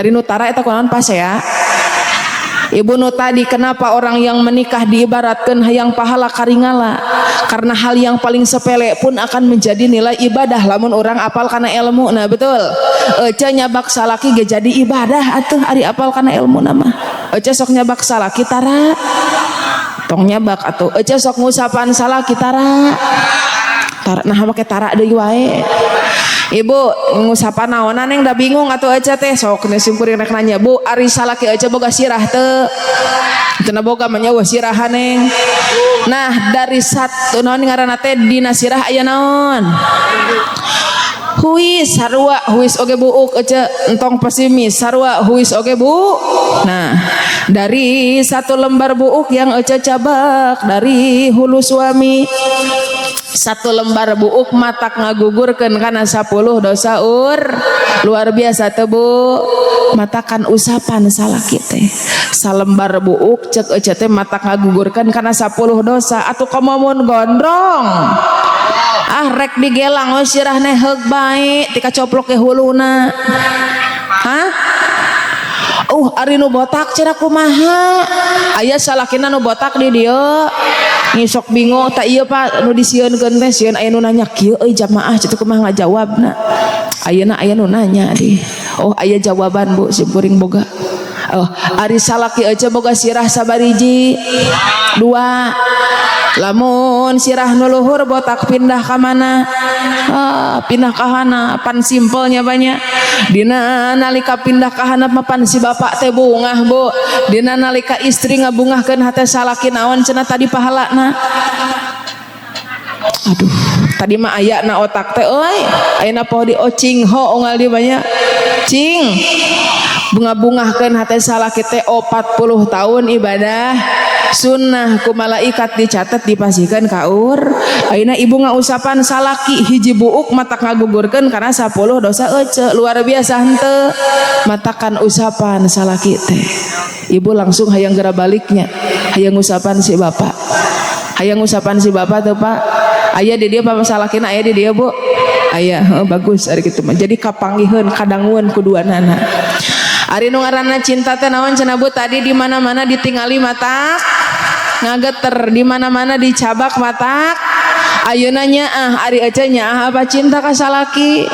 S1: Ari nu tara eta kunaon pas ya? Ibu, nu tadi, kenapa orang yang menikah diibaratkan hayang pahala karingala? Karena hal yang paling sepele pun akan menjadi nilai ibadah lamun orang apal kana ilmu. Nah, betul. Ece nyabak salaki ge jadi ibadah atuh ari apal kana ilmu nama. Ece sok nyabak salaki tara? Tong nyabak atuh. Ece sok ngusapan salaki tara? Tara, nah make tara deui wae. Ibu ngusapan naonan yang da bingung atuh Ece teh sok nih simkuring rek nanya, Bu, ari salaki Ece boga sirah teu? Cenah boga mah nya, wah, sirahan, Neng. Nah, dari satu naon ngaranna teh dina sirah aya naon? Huis sarua huis oge buuk. Ece entong pesimis, sarua huis oge bu. Nah, dari satu lembar buuk yang Ece cabak dari hulu suami, satu lembar buuk matak ngagugurkeun kana 10 dosa ur. Luar biasa teu, Bu? Matakan usapan salaki teh salembar buuk cek Ece teh matak ngagugurkeun kana 10 dosa. Atuh komo mun gondrong, ah, rek digelang we sirahna heug bae tika coplok ke huluna. Hah? Ari nu botak cenah kumaha? Aya salakina nu botak di dieu. Ngisok bingung tak iya, Pak, nu disieunkeun teh sieun aya nu nanya kieu euy jamaah kitu kumaha ngajawabna. Ayeuna aya nu nanya di. Oh, aya jawaban, Bu, simkuring boga. Oh, ari salaki aja boga sirah sabariji? Dua. Lamun sirah nu luhur botak pindah ka mana? Ah, pindah ka hana pan simpelnya banyak. Dina nalika pindah ka handap mah pan si bapak teh bungah, Bu. Dina nalika istri ngabungahkeun hate salaki naon cenah tadi pahalana? Aduh, tadi mah aya na otak teh euy, ayeuna poho di ocing ho unggal di banyak. Cing. Bunga-bungahkeun hate salaki teh 40 tahun ibadah sunnah ku malaikat dicatat dipasihkeun ka ur. Ayeuna ibu ngausapan salaki hiji buuk matak ngagugurkeun karena 10 dosa ece. Luar biasa henteu? Matakan usapan salaki teh ibu langsung hayang gera baliknya, hayang usapan si bapak, hayang usapan si bapak tuh. Pak, aya di dieu, pak salakina aya di dieu, Bu? Aya, heuh, bagus ari kitu mah. Jadi kapanggiheun, kadangueun ku duanana. Ari nu ngaranna cinta teh naon cenah, Bu, tadi? Di mana-mana ditingali matak ngageter, di mana-mana dicabak matak ayeuna nyaah. Ari ece nyaah apa cinta ka salaki?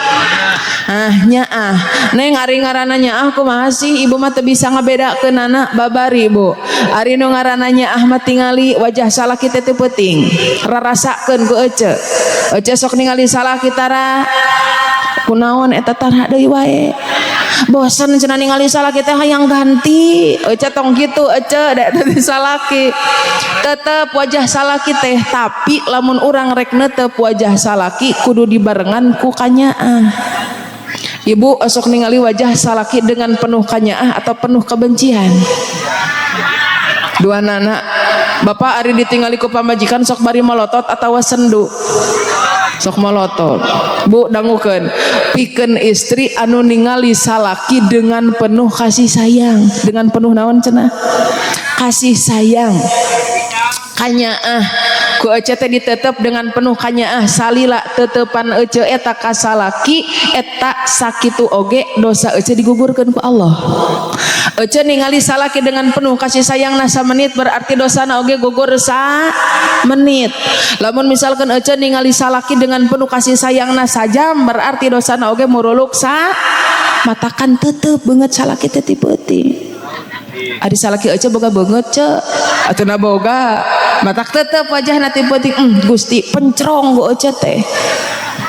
S1: Ah, nyaah. Neng, ari ngaranna nyaah kumaha sih? Ibu mah teu bisa ngabedakeunana babari, Bu. Ari nu ngaranna nyaah mah tingali wajah salaki teh teu peuting, rarasakeun ku ece. Ece sok ningali salaki tara, kunaon eta tara deui wae, bosen cenah ningali salaki teh, hayang ganti. Ece tong kitu, ece da eta teh salaki, tetep wajah salaki teh. Tapi lamun urang rek netep wajah salaki kudu dibarengan ku kanyaah. Ibu osok ningali wajah salaki dengan penuh kanyaah atau penuh kebencian? Dua nana. Bapak, ari ditingali ku pamajikan sok bari molotot atau sendu? Sok molotot. Bu, dangukeun, pikeun istri anu ningali salaki dengan penuh kasih sayang, dengan penuh naon cenah, kasih sayang, kanyaah, ku ece teh ditetep dengan penuh kanyaah. Salila tetepan ece eta ka salaki eta, sakitu oge dosa ece digugurkeun ku Allah. Ece ningali salaki dengan penuh kasih sayang na menit, berarti dosana oge gugur sa menit. Lamun misalkan ece ningali salaki dengan penuh kasih sayang na sajam, berarti dosana oge muruluk sa. Matakan tetep beungeut salaki teh ti peuting. Ari salaki ece boga beungeut ce atuh boga, matak tetep wajah ti peuting. Gusti, pencrong ku ece teh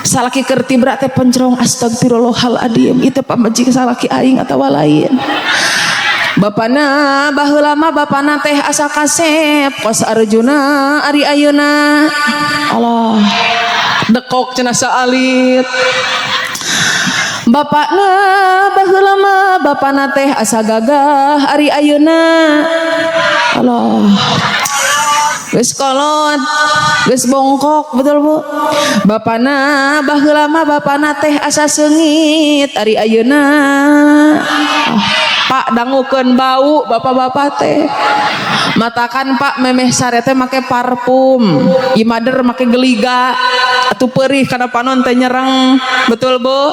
S1: salaki keur tibra teh pencrong. Astagfirullahaladzim, itu pamajikan salaki aing atau lain? Bapana baheula mah bapana teh asa kasep kos Arjuna, ari ayeuna Allah dekok cenah saalit. Bapakna baheula mah bapana teh asa gagah, ari ayeuna Allah geus kolot, geus bongkok. Betul, Bu? Bapana baheula mah bapana teh asa seungit, ari ayeuna oh, Pak, dangukeun bau bapak-bapak teh. Matakan, Pak, memeh sare teh make parfum, imader make geliga atuh, perih kana panon teh nyerang. Betul, Bu?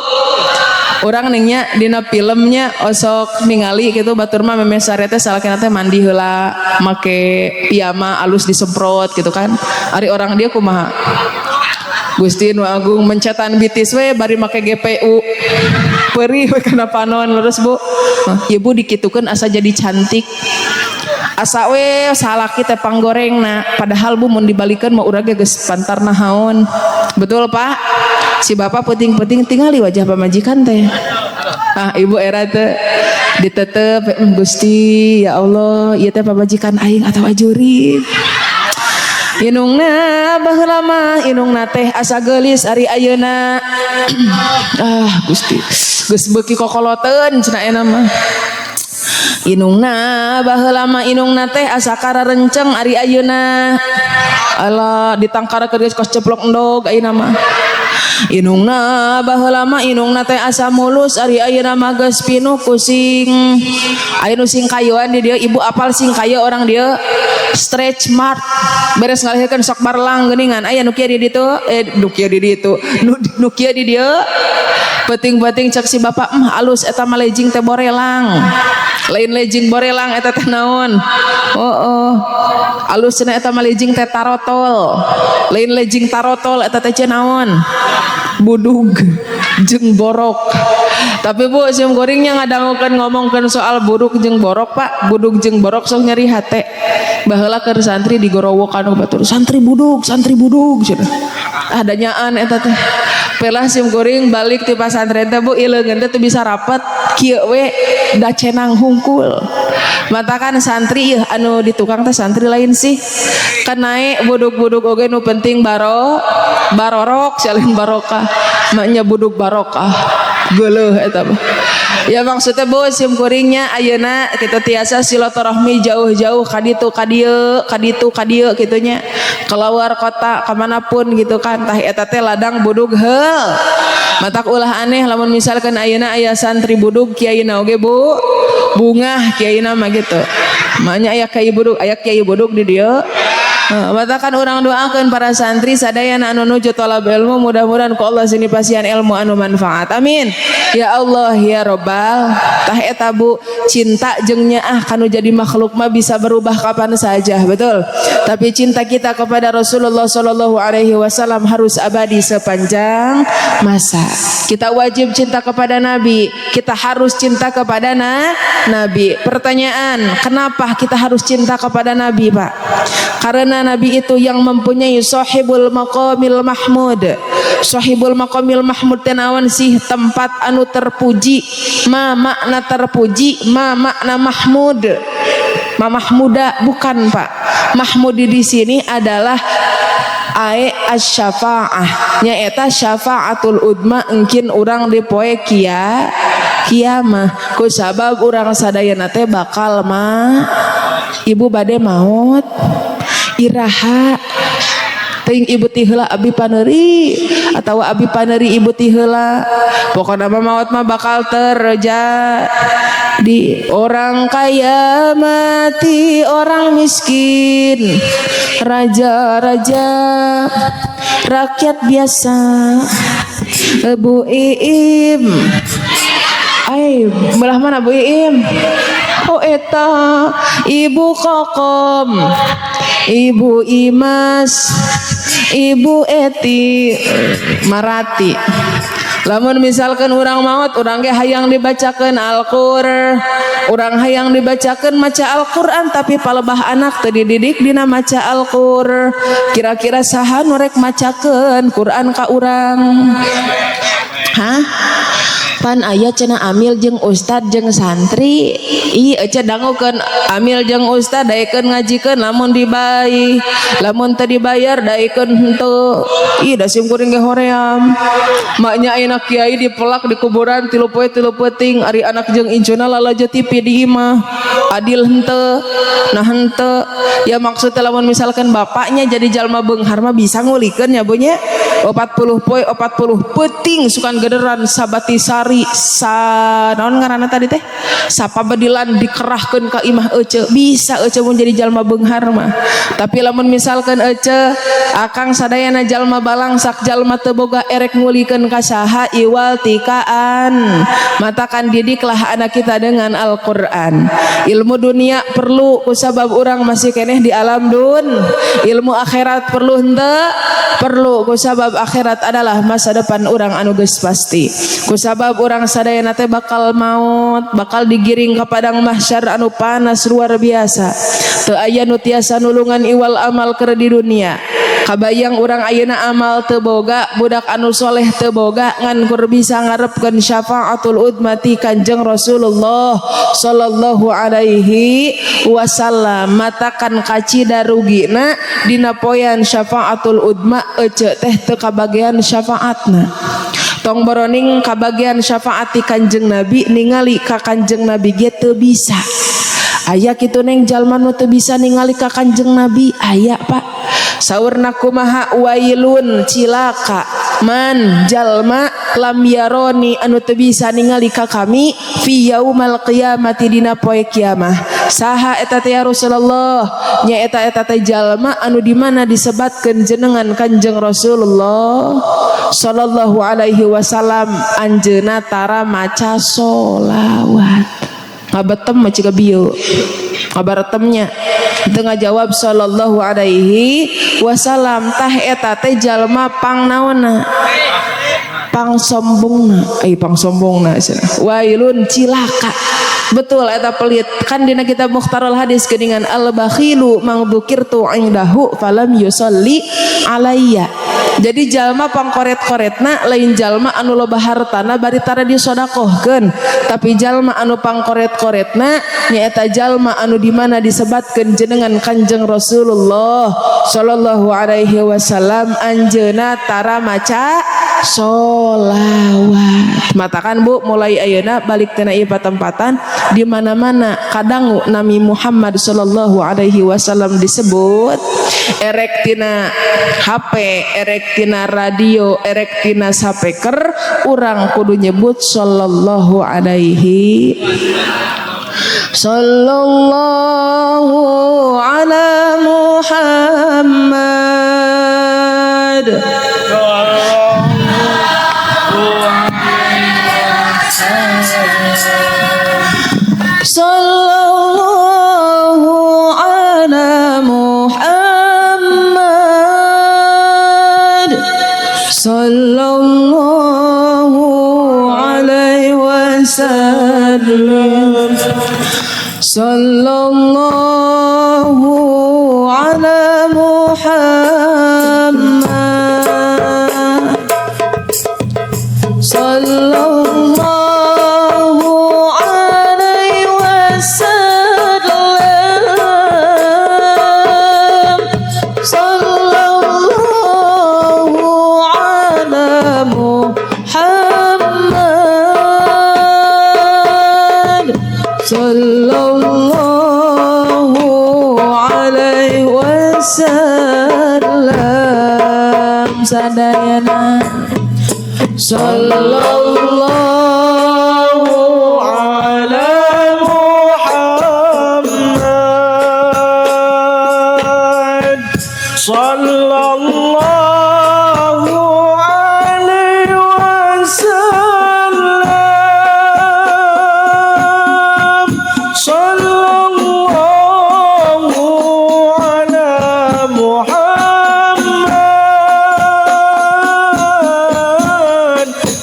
S1: Urang ningnya dina filmnya osok ningali gitu, batur mah memeh sare teh salakina teh mandi heula, make piyama alus, disemprot gitu kan. Ari orang dia kumaha? Gusti nu Agung, mencetan bitis we bari make GPU, perih we kana panon. Lurus, Bu? Ya, Bu, dikitukeun asa jadi cantik, asa we salaki teh panggorengna. Padahal, Bu, mun dibalikeun mah urang ge geus pantar nahaon. Betul, Pak? Si bapak peuting-peuting tingali wajah pamajikan teh. Ah, ibu era teh ditetep, Gusti ya Allah, ieu teh pamajikan aing atau ajurit? Indungna baheula mah indungna teh asa geulis, ari ayeuna ah Gusti, geus beuki kokoloteun cenah ayeuna mah. Indungna baheula mah indungna teh asa kararenceng, ari ayeuna Allah, ditangkara geus kos ceplok endog ayeuna mah. Indungna baheula mah indungna teh asa mulus, ari ayeuna mah geus pinuh ku sing. Aya nu singkayeuan di dieu? Ibu apal singkaye orang dieu? Stretch mark, beres ngalahirkeun sok barlang geuningan. Aya nu kieu di ditu? Eh, nu kieu di ditu, nu kieu di dieu? Peuting-peuting cek si bapak mah, alus eta mah legging teh borelang. Lain legging borelang eta teh naon? Oh, alus cenah eta mah legging teh tarotol. Lain legging tarotol eta teh naon? Budug jeung borok. Tapi, Bu, sim kuringnya ngadangukeun ngomongkeun soal budug jeung borok. Pak, budug jeung borok sok nyeri hate. Baheula keur santri digorowokan batur, santri budug, santri budug cenah. Adanyaan eta teh. Pelah sim kuring balik ti pasantren teh, Bu, ileungeun teh teu bisa rapet kieu we, da cenang hungkul. Matakan santri ieu anu di tukang teh santri lain sih. Kan naek buduk-buduk oge nu penting baro barorok salin barokah. Maknya buduk barokah. Geuleuh eta mah. Ya maksudnya, Bu, sim kuringnya ayeuna kita tiasa silaturahmi jauh-jauh kaditu kadieu, kaditu kadieu kitu nya, keluar kota kemanapun gitu kan. Tah, eta teh ladang budug heul. Matak ulah aneh lamun misalkan ayeuna aya santri budug, kiaina oge, Bu, bungah kiaina mah gitu. Makanya aya kiai budug, aya kiai budug di dieu. Nah, matakan urang doakan para santri sadayana anu nuju tolab ilmu, mudah-mudahan ku Allah sini pasihan ilmu anu manfaat. Amin. Ya Allah ya Robbal. Tah eta, Bu, cinta jeung nyaah kanu jadi makhluk mah bisa berubah kapan saja, betul. Tapi cinta kita kepada Rasulullah Shallallahu alaihi wasallam harus abadi sepanjang masa. Kita wajib cinta kepada Nabi, kita harus cinta kepada Nabi. Pertanyaan, kenapa kita harus cinta kepada Nabi, Pak? Karena Nabi itu yang mempunyai sahibul maqamil mahmud. Sahibul maqamil mahmud teh naon sih? Tempat anu terpuji. Ma makna terpuji, ma makna mahmud? Ma mahmuda bukan, Pak. Mahmud di sini adalah ae asy-syafa'ah, nyaeta syafaatul udma engkin urang di poe kiamah, ku sabab urang sadayana teh bakal ma. Ibu bade maut iraha? Teuing ibu ti heula abi paneuri atau abi paneuri ibu ti heula. Pokokna mah maut mah bakal terjadi. Orang kaya mati, orang miskin, raja-raja, rakyat biasa. Bu Iim. Ay, belah mana Bu Iim? Oh, eta Ibu Kokom, Ibu Imas, Ibu Eti, Marati. Lamun misalkan urang maut, urang ge hayang dibacakeun Al-Qur, urang hayang dibacakeun maca Al-Qur'an, tapi palebah anak teu dididik dina maca Al-Qur. Kira-kira saha nu rek macakeun Quran ka urang? Hah? Pan aya cenah amil jeung ustad jeung santri. Ih, ece dangukeun amil jeung ustad daekeun ngajikeun lamun dibayar, lamun teu dibayar daekeun henteu. Ih, da sim kuring ge hoream. Maknya ayeuna kiai dipelak di kuburan 3 poe 3 peuting, ari anak jeung incuna lalajo TV di imah. Adil henteu? Nah, henteu. Ya maksudnya lamun misalkan bapaknya jadi jalma beunghar mah bisa ngulikeun ya, Bu, nya. 40 poe 40 peuting sukan gederan sabati sari sa naon ngaranna tadi teh, sapabedilan dikerahkeun ka imah ece. Bisa ece mun jadi jalma beunghar mah. Tapi lamun misalkan ece, akang sadayana jalma balangsak, jalma teu boga, erek ngulikeun ka saha iwal tikaan? Matakan didiklah anak kita dengan Al-Qur'an. Ilmu dunia perlu kusabab urang masih keneh di alam dun. Ilmu akhirat perlu henteu? Perlu, kusabab akhirat adalah masa depan urang anu geus pasti, kusabab urang sadayana teh bakal maut, bakal digiring ke padang mahsyar anu panas luar biasa, teu aya nu tiasa nulungan iwal amal keur di dunia. Kabayang urang ayeuna amal teu boga, budak anu soleh teu boga, ngan kur bisa ngarepkeun syafaatul udma ti Kanjeng Rasulullah sallallahu alaihi wasallam. Matakan kacida rugina dina poean syafaatul udma ece teh teu kabagean syafaatna. Tong boroning kabagean syafaat ti Kanjeng Nabi, ningali ka Kanjeng Nabi ge teu bisa. Aya kitu, Neng, jalma nu teu bisa ningali ka Kanjeng Nabi? Aya, Pak. Saurna kumaha? Wailun, cilaka, man, jalma, lam yaroni, anu teu bisa ningali ka kami, fi yaumal qiyamati, dina poe kiamah. Saha eta teh ya Rasulullah? Nya eta eta teh jalma anu di mana disebatkeun jenengan Kanjeng Rasulullah sallallahu alaihi wasallam, anjeunna tara maca solawat. Ngabetem mah ciga bieu ngabaretemnya, teu ngajawab sallallahu alaihi wasallam. Tah, eta teh jalma pang naonna? Pang sombongna. Ai pang sombongna cenah. Wailun, cilaka. Betul eta pelit. Kan dina kitab Mukhtarul Hadis geuningan al bakhilu mang dzukirtu indahu falam yusalli alayya. Jadi jalma pangkoret-koretna lain jalma anu loba hartana bari tara disodakohkeun, tapi jalma anu pangkoret-koretna nyaeta jalma anu di mana disebatkeun jenengan Kanjeng Rasulullah sallallahu alaihi wasallam anjeunna tara maca solawat. Matakan Bu, mulai ayeuna balik tina ieu patempatan di mana-mana kadang nami Muhammad sallallahu alaihi wasallam disebut, erek tina HP, erek tina radio, erek tina speaker, urang kudu nyebut sallallahu alaihi, sallallahu ala Muhammad. Sallallahu ala Muhammad, sallallahu alaihi wasallam, sallallahu ala Muhammad, sallallahu alaihi wasallam, sallallahu ala Muhammad, sallallahu alaihi wasallam. Sadayana sallallahu
S3: ala Muhammad, sallallahu alaihi wasallam, sallallahu ala Muhammad,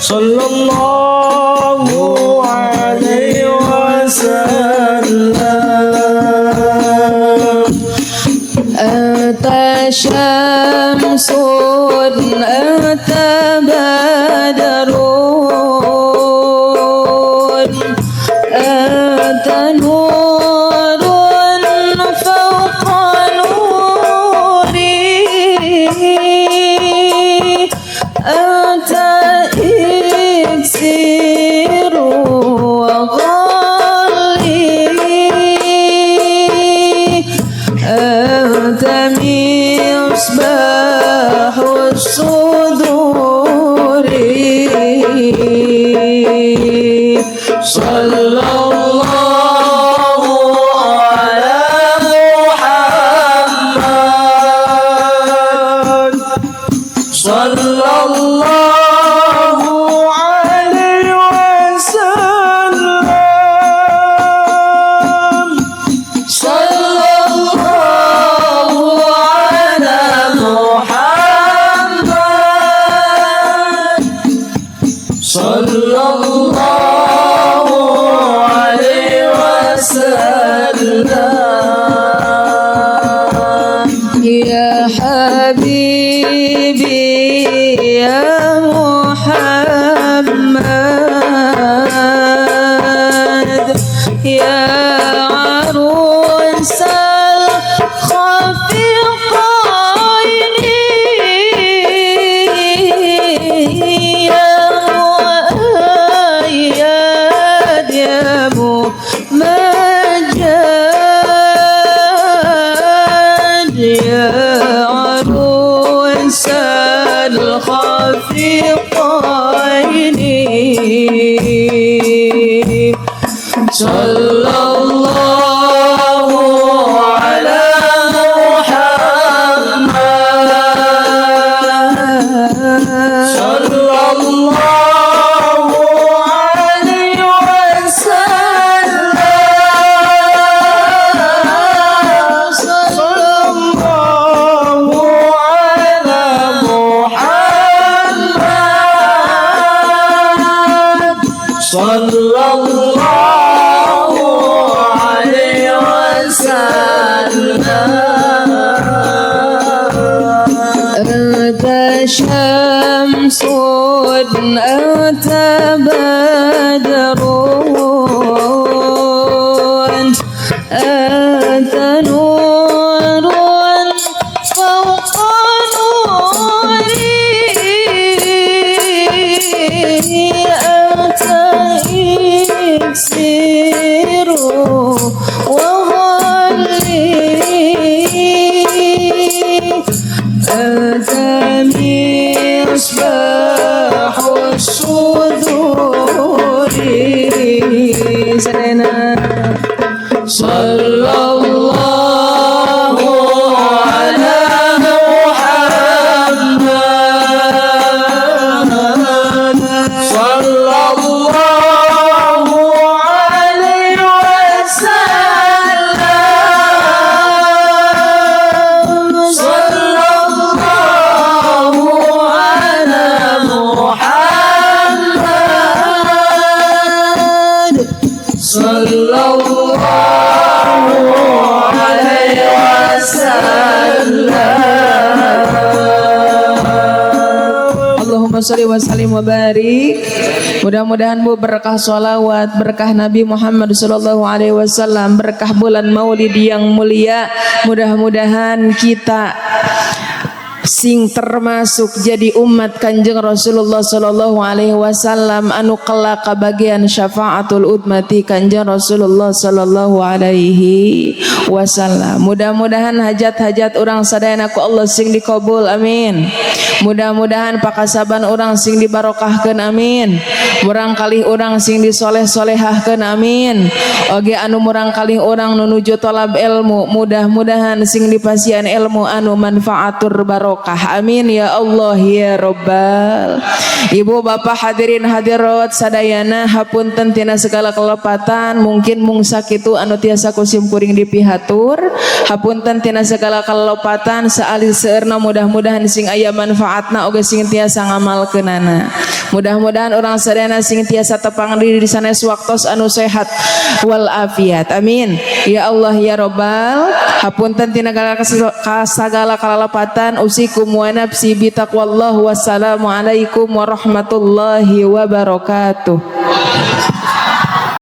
S3: sallallahu alaihi wasallam.
S1: Anta syamsun, anta badarun, anta nurun fawqa nuri, anta iksiru wa ghali, anta misbahus suduri,
S2: sallallahu ala Muhammad,
S3: sallallahu alaihi wasallam,
S2: sallallahu ala Muhammad, sallallahu alaihi wasallam.
S1: Ya habibi ya Muhammad, ya arusal khafiqaini, ya muayyad ya mumajjad, ya arusal khafiqaini,
S2: sallallahu ala Muhammad, sallallahu alaihi wasallam,
S3: sallallahu ala Muhammad, sallallahu
S1: Sadayana.
S2: Sallallahu ala Muhammad. Sallallahu alaihi wasallam. Sallallahu ala Muhammad. Sallallahu alaihi wasallam.
S1: Allahumma sholli wa sallim wa barik. Mudah-mudahan Bu berkah sholawat, berkah Nabi Muhammad sallallahu alaihi wasallam, berkah bulan Maulid yang mulia, mudah-mudahan kita sing termasuk jadi umat Kanjeng Rasulullah sallallahu alaihi wasallam anu kelak kabagian syafaatul ummati Kanjeng Rasulullah sallallahu alaihi wasallam. Mudah-mudahan hajat-hajat urang sadayana ku Allah sing dikabul, amin. Mudah-mudahan pakasaban urang sing dibarokahkeun, amin. Murang kalih urang sing disoleh-solehahkeun, amin. Oge anu murang kalih urang nu nuju tolab ilmu, mudah-mudahan sing dipasihan ilmu anu manfaatur barokah, amin ya Allah ya Robbal. Ibu bapak hadirin hadirat sadayana, hapunten tina segala kelepatan, mungkin mung sakitu anu tiasa ku simkuring dipihatur. Hapunten tina segala kelepatan, saalit seueurna mudah-mudahan sing aya manfaatna oge sing tiasa ngamalkeunana. Mudah-mudahan urang sadayana sing tiasa tepang diri di sanes waktos anu sehat wal afiat, amin ya Allah ya Robbal. Hapunten tina sagala kalalapatan. Usikum wa nafsi bitaqwallah. Wassalamualaikum warahmatullahi wabarakatuh.